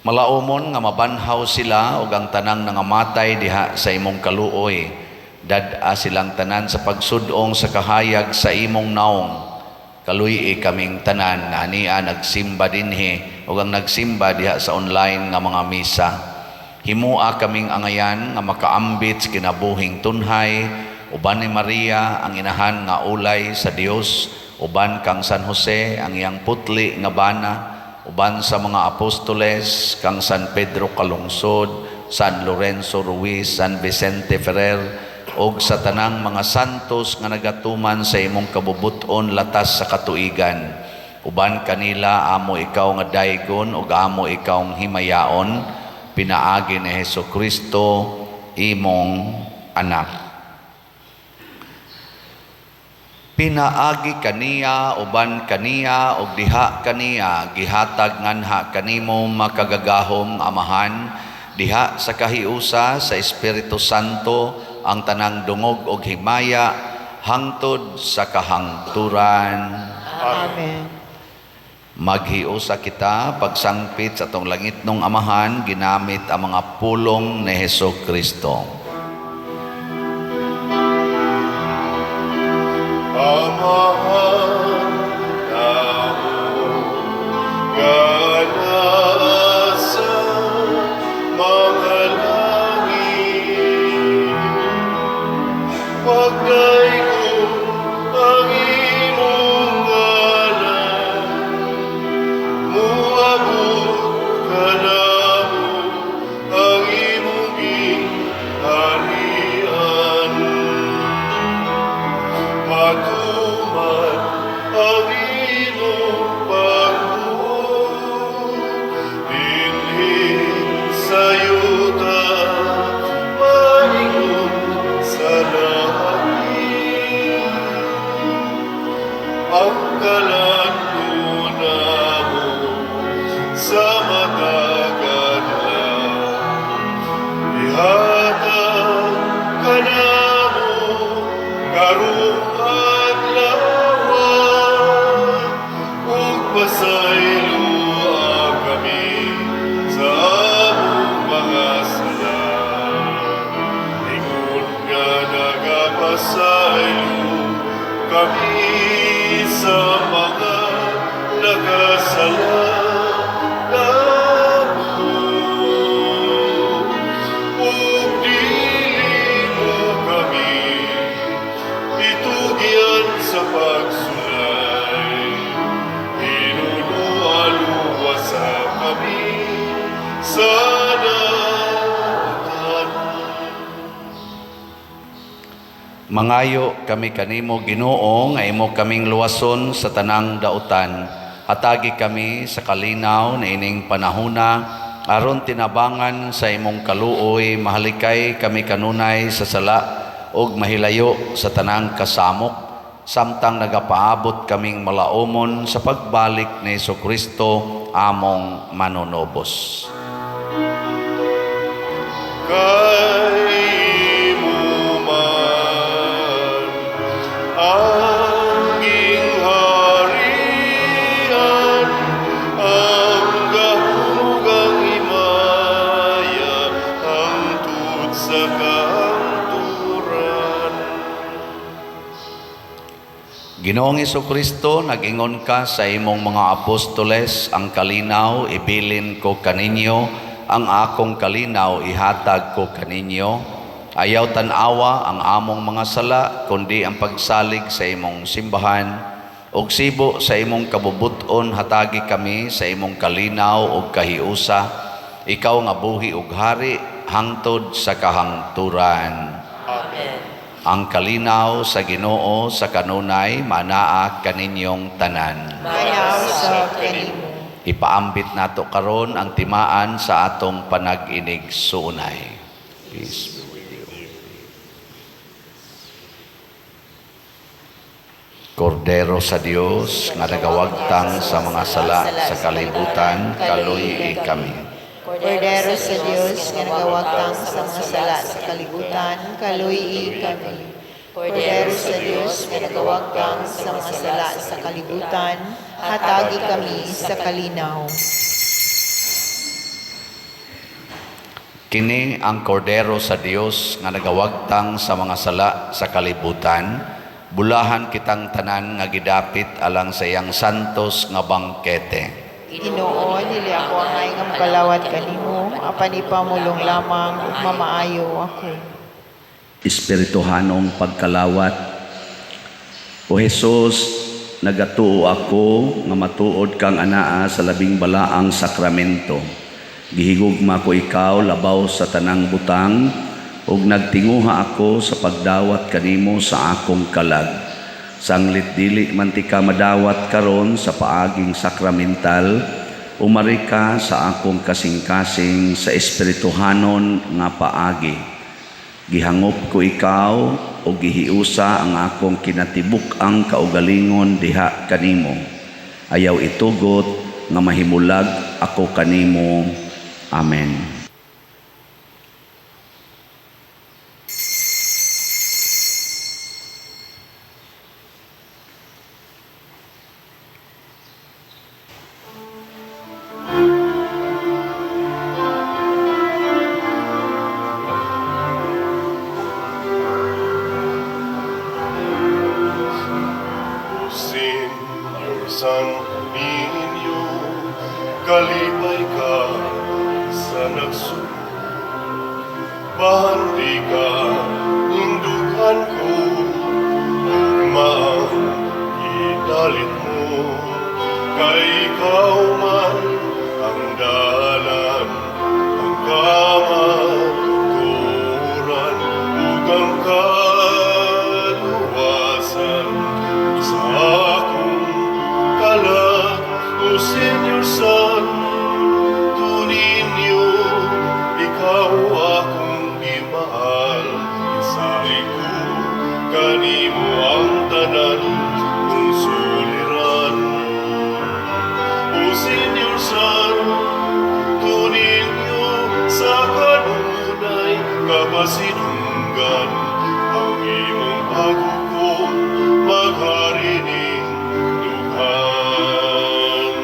Malaumon nga mabanhaw sila ug ang tanang nangamatay diha sa imong kaluoy. Dad-a silang tanan sa pagsudong sa kahayag sa imong naong. Kaluy-i kaming tanan nga ania nagsimba dinhi ug ang nagsimba diha sa online nga mga misa. Himua kaming angayan nga makaambit sa kinabuhing tunhay uban ni Maria ang inahan nga ulay sa Dios, uban kang San Jose ang iyang putli nga bana, uban sa mga apostoles kang San Pedro Calungsod, San Lorenzo Ruiz, San Vicente Ferrer ug sa tanang mga santos nga nagatuman sa imong kabubut-on latas sa katuigan. Uban kanila amo ikaw nga daygon ug amo ikaw himayaon pinaagi ni Hesus Kristo imong anak. Pinaagi kaniya, uban kaniya ug diha kaniya, gihatag nganha kanimo, makagagahom Amahan, diha sa kahiusa sa Espiritu Santo ang tanang dungog ug himaya hangtod sa kahangturan. Amen. Maghiusa kita pagsangpit sa atong langitnong Amahan ginamit ang mga pulong ni Hesus Kristo. Amahan namo nga naa sa mga langit, Pagdaygon ang imong ngalan, Muabot kanamo ang imong gingharian. Matuman ang imong pagbuot dinhi sa yuta maingon sa langit. Ang kalan-on namo sa matag adlaw ihatag kanamo karong adlaw, ug pasayloa kami sa among mga sala ingon nga nagapasaylo kami sa mga nakasala namo. Ug dili mo kami itugyan sa pagsulay, hinunoa luwasa kami sa dautan. Mangayo kami kanimo, Ginoo, nga imo kaming luwason sa tanang dautan. Hatagi kami sa kalinaw niining panahuna aron tinabangan sa imong kaluoy mahalikay kami kanunay sa sala. ug mahilayo sa tanang kasamok samtang nagapaabot kaming malaumon sa pagbalik ni Hesukristo among manunubos. Kay mo man ang gingharian, ang gahom ug ang himaya, hangtod sa kahangturan. Ginoong Kristo, nag-ingon ka sa imong mga apostoles, "Ang kalinaw ibilin ko kaninyo, ang akong kalinaw ihatag ko kaninyo." Ayaw tan-awa ang among mga sala, kundi ang pagsalig sa imong simbahan. Ug sibo sa imong kabubut-on, hatagi kami sa imong kalinaw ug kahiusa. Ikaw nga buhi ug hari hangtod sa kahangturan. Amen. Ang kalinaw sa Ginoo sa kanunay manaa kaninyong tanan. Manaa usab kanimo. Ipaambit nato karon ang timaan sa atong panag-inig-suunay. Peace be with you. Kordero sa Dios nga nagawagtang sa mga sala sa kalibutan, kaluyi kami. Kordero sa Dios nga nagawagtang sa mga sala sa kalibutan, kaluyi kami. Kordero sa Dios nga nagawagtang sa mga sala sa kalibutan, hatagi kami sa kalinaw. Kini ang kordero sa Dios nga nagawagtang sa mga sala sa kalibutan. Bulahan kitang tanan nga gidapit alang sa iyang santos nga bangkete. Ginoo, dili ako angay nga mokalawat kanimo, apan ipamulong lamang ug mamaayo ako. Espirituhanong pagkalawat. O Jesus, nagatuo ako nga matuod kang anaa sa labing balaang sakramento. Gihigugma ko ikaw labaw sa tanang butang ug nagtinguha ako sa pagdawat kanimo sa akong kalag. Sanglit dili man tika madawat karon sa paaging sakramental, umari ka sa akong kasing-kasing sa espirituhanon nga paagi. Gihangop ko ikaw o gihiusa ang akong kinatibuk-ang kaugalingon diha kanimo. Ayaw itugot nga mahimulag ako kanimo. Amen. O Señor Santo Niño, kalipay ka sa nagsugo. Bahandi ka, indukan ko, ugma ang idalit mo. Kay ikaw man ang dalan, ang kamatuoran, ug ang kaluwasan sa akong kalag. O Señor Santo Niño, ikaw akong gimahal. Isalig ko kanimo ang tanan kong suliran. O Señor Santo Niño, sa kanunay kapasidunggan ang imong paghukom maghari ning dughan.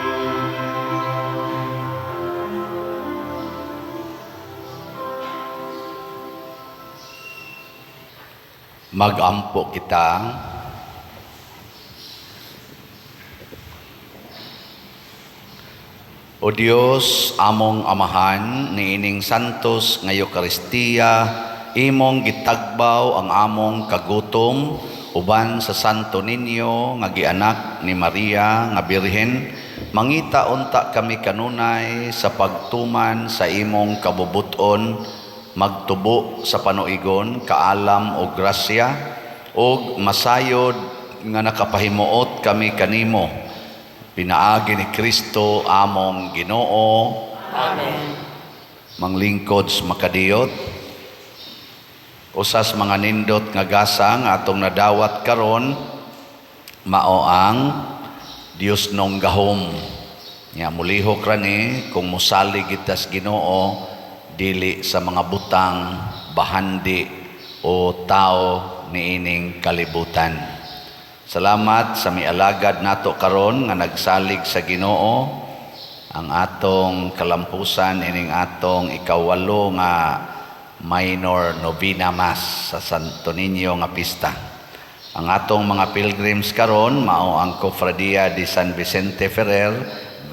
Magampo kita. O Dios, among Amahan, niining santos nga Eukaristiya, imong gitagbaw ang among kagutom uban sa Santo Niño nga gianak ni Maria nga Birhen. Mangita unta kami kanunay sa pagtuman sa imong kabubut-on, magtubo sa panuigon, kaalam o grasya, ug masayod nga nakapahimuot kami kanimo. Pinaagi ni Kristo among Ginoo. Amen. Manglingkod sa makadiyot. Usas mga nindot nga gasa nga atong nadawat karon mao ang Dios nong gahom. Nya mulihok ra ni kung mosalig kita sa Ginoo, dili sa mga butang, bahandi o tao niining kalibutan. Salamat sa mialagad nato karon nga nagsalig sa Ginoo. Ang atong kalampusan ining atong 8 nga minor novena mass sa Santo Niño nga pista. Ang atong mga pilgrims karon mao ang Cofradia de San Vicente Ferrer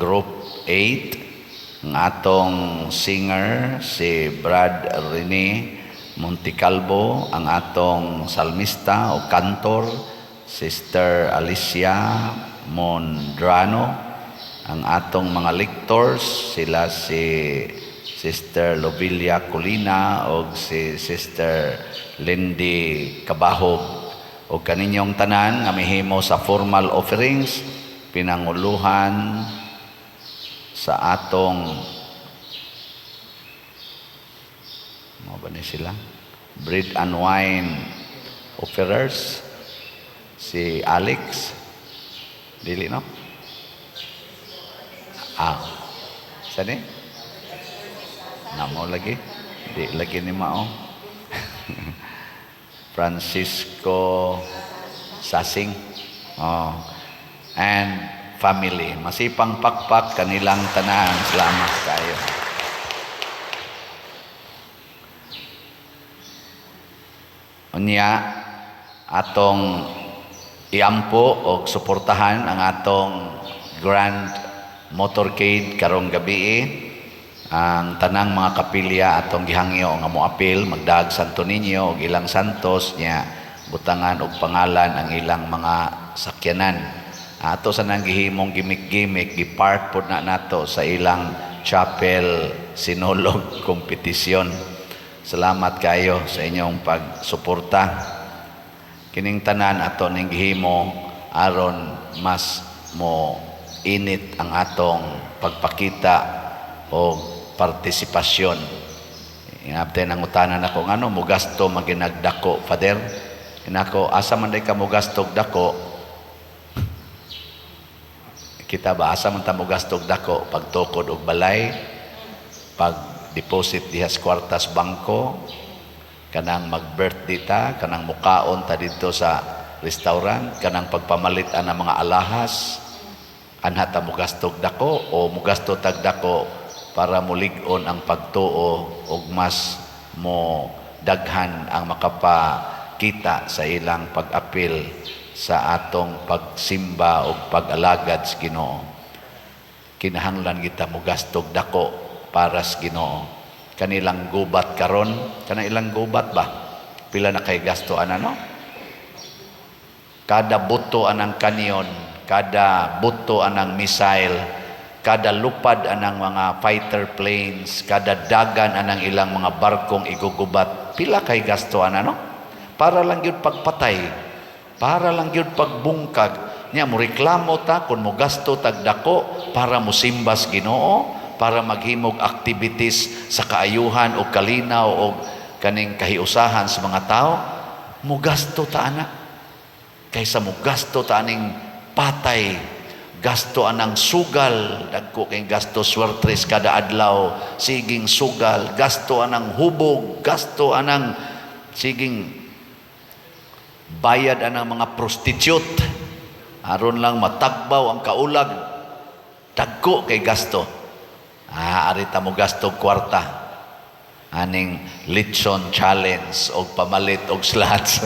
Group 8. Ang atong singer si Brad Rene Monticalbo, ang atong salmista o kantor Sister Alicia Mondrano, ang atong mga lectors sila si Sister Lobelia Colina o si Sister Lindy Cabahog, o kaninyong tanan nga mihimo sa formal offerings, pinanguluhan sa atong mo ba ni sila bread and wine offerers, si Alex dili no, sani namo lagi di lagi ni mao Francisco Sasing, oh, and family. Masipang pakpak kanilang tanan. Salamat kayo. Unya atong iampo og suportahan ang atong grand motorcade karong gabi. Ang tanang mga kapilya atong gihangyo nga moapil magdaag Santo Niño og ilang santos nya butangan og pangalan ang ilang mga sakyanan. Ato sa nang gihimong gimik-gimik, gipark pod na nato sa ilang chapel sinulog kompetisyon. Salamat kayo sa inyong pagsuporta. Kining tanan ato ning gihimo aron mas mo init ang atong pagpakita o partisipasyon. Inabtay nang utanan ako ngano mo gasto maginagdako, Father. Inako, asa man day ka mo gasto og dako? Kita ba asa man ta mo gasto og dako? Pagtukod og balay, pag deposit diha sa kwartas bangko, kanang mag-birthday ta, kanang mukaon ta didto sa restaurant, kanang pagpamalit ana mga alahas, anha ta mo gasto og dako o mogasto tag dako para mulig-on ang pagtuo og mas mo daghan ang makapakita sa ilang pag-apil sa atong pagsimba o pag-alagad sa Ginoo. Kinahanglan kita mogasto og dako para sa Ginoo. Kanilang gubat karon, kana ilang gubat ba? Pila na kay gasto ana no? Kada buto anang kanyon, kada buto anang missile, kada lupad anang mga fighter planes, kada dagan anang ilang mga barkong igugubat, pila kay gasto ana no? Para lang gyud pagpatay, para lang gyud pagbungkag. Nya mo reklamo ta kung mo gasto tag dako para mosimbas Ginoo, para maghimog activities sa kaayuhan o kalinaw o kaning kahiusahan sa mga tao, mo gasto ta ana. Kaysa mo gasto ta aning patay, gasto anang sugal, dagko kay gasto swertres kada adlaw, siging sugal, gasto anang hubog, gasto anang siging bayad anang mga prostitute aron lang matagbaw ang kaulag, dagko kay gasto. Ari ta mo gasto kwarta aning litson challenge og pamalit og slots.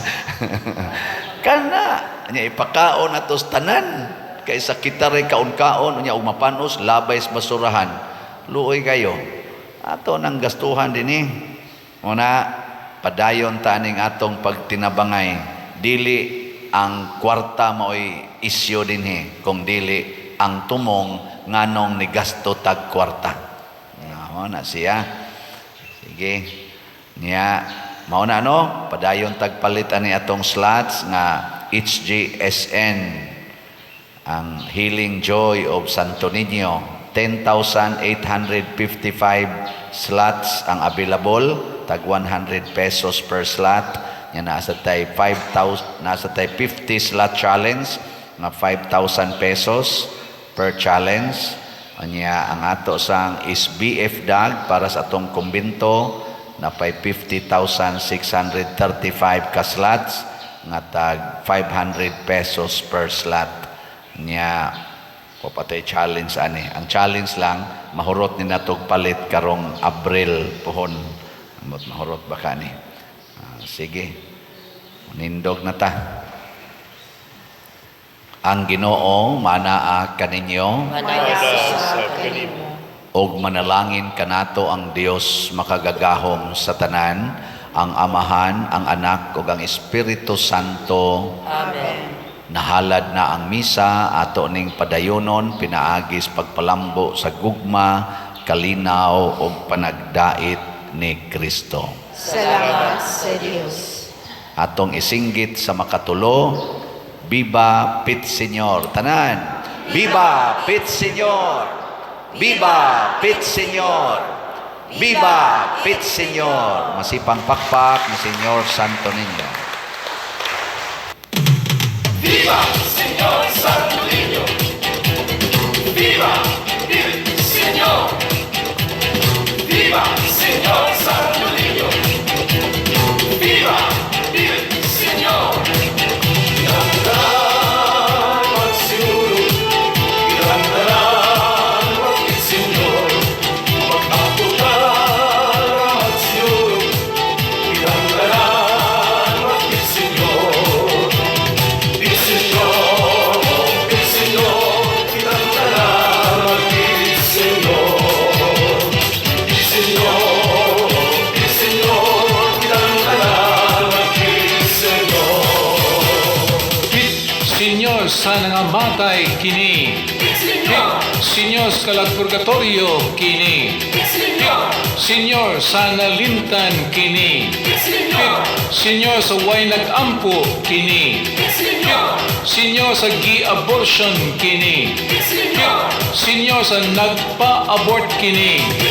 Kana nya ipakaon ato sa tanan kaysa kita ray kaon-kaon nya og mapanos labay sa basurahan. Luoy kayo. Ato nang gastuhan dinhi. Una padayon ta aning atong pagtinabangay. Dili ang kwarta maoy isyo dinhi, kung dili ang tumong nganong nigasto tag kwarta. Mao na siya. Sige. Nya mao na no, padayon tagpalit ani atong slots nga HJSN, ang Healing Joy of Santo Niño. 10,855 slots ang available. Tag 100 pesos per slot. Nya naa sa tay 5,000, naa sa tay 50 slot challenge nga 5,000 pesos per challenge. Anya ang ato sang SBF dag para sa atong kumbento, napay 50,635 ka slots nga tag 500 pesos per slot. Nya wa pa tay challenge ani. Ang challenge lang, mahurot ni natog palit karong Abril pohon. Amot mahurot ba ka ni? Ah, sige. Nindog na ta. Ang Ginoo manaa kaninyo. Manaa Sa kanimo. Ug manalangin kanato ang Dios makagagahom sa tanan, ang Amahan, ang Anak ug ang Espiritu Santo. Amen. Nahalad na ang misa, ato ning padayonon pinaagi sa pagpalambo sa gugma, kalinaw ug panagdait ni Kristo. Salamat sa Dios. Atong isinggit sa makatulo, "Viva Pit Señor." Tanan, "Viva Pit Señor! Viva Pit Señor! Viva Pit Señor!" Masipang pakpak ni Señor Santo Niño. Viva Señor Santo Niño! Viva il Señor! Viva Señor Santo Niño! Viva il Señor! Kitang magsiguro, kitang tanan mag-Señor. Mag-ampo ta magsiguro, kitang tanan mag-Señor. Il Señor, il Señor, kitang tanan mag-Señor. Il Señor, il Señor, kitang tanan mag-Señor. Pit Señor sa nangamatay kini. Pit Señor sa kalag purgatorio kini. Pit Señor sa nalimtan kini. Pit Señor sa way nag-ampo kini. Pit Señor sa gi-abortion kini. Pit Señor sa nagpa-abort kini. Il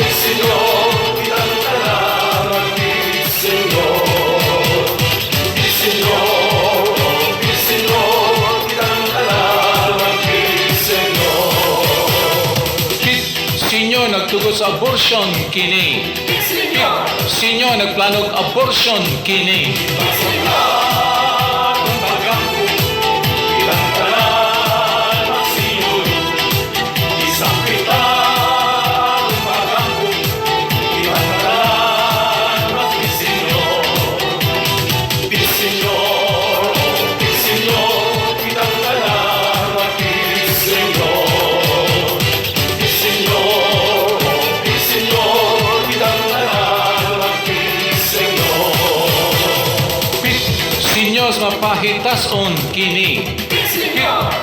Señor, kitang tanan mag-Señor. Il Señor, il Señor, kitang tanan mag-Señor. Pit Señor nagtugot sa abortion kini. Pit Señor nagplanog abortion kini. Pag-ampo, kitang tanan magsiguro. Isang kita pag-ampo, kitang tanan mag-Señor. Il Señor, il Señor, kitang tanan mag-Señor. Il Señor, il Señor, kitang tanan mag-Señor. Pit Señor mapahitason kini. Pit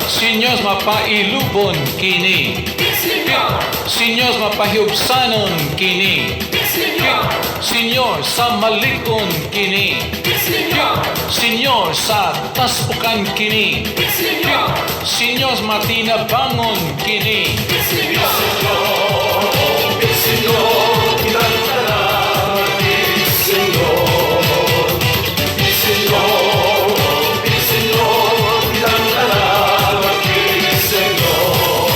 Señor mapailubon kini. Pit Señor mapahiubsanon kini. Pit Señor sa malig-on kini. Pit Señor sa taspukan kini. Pit Señor matinabangon kini. Il Señor, kitang tanan mag-Señor. Il Señor, il Señor, kitang tanan mag-Señor.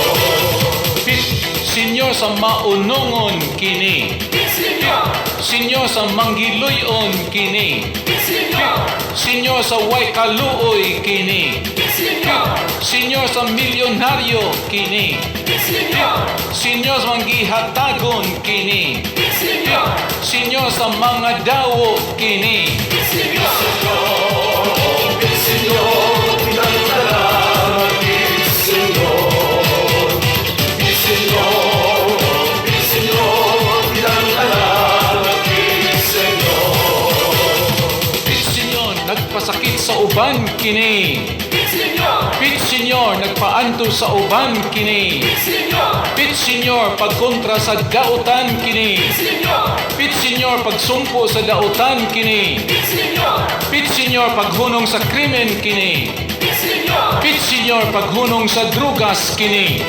Pit Señor sa maunongon kini. Pit Señor sa manggiluyon kini. Pit Señor sa way kaluoy kini. Pit Señor sa milyonaryo kini. Pit Señor sa manggihatagon kini. Pit Señor sa mga dawo kini. Il Señor, kitang tanan mag-Señor. Il Señor, il Señor, kitang tanan mag-Señor. Pit Señor nagpasakit sa uban kini. Pit Señor nagpaanto sa uban kini. Pit Señor pagkontra sa dautan kini. Pit Señor pagsumpo sa dautan kini. Pit Señor paghunong sa krimen kini. Pit Señor paghunong sa drugas kini.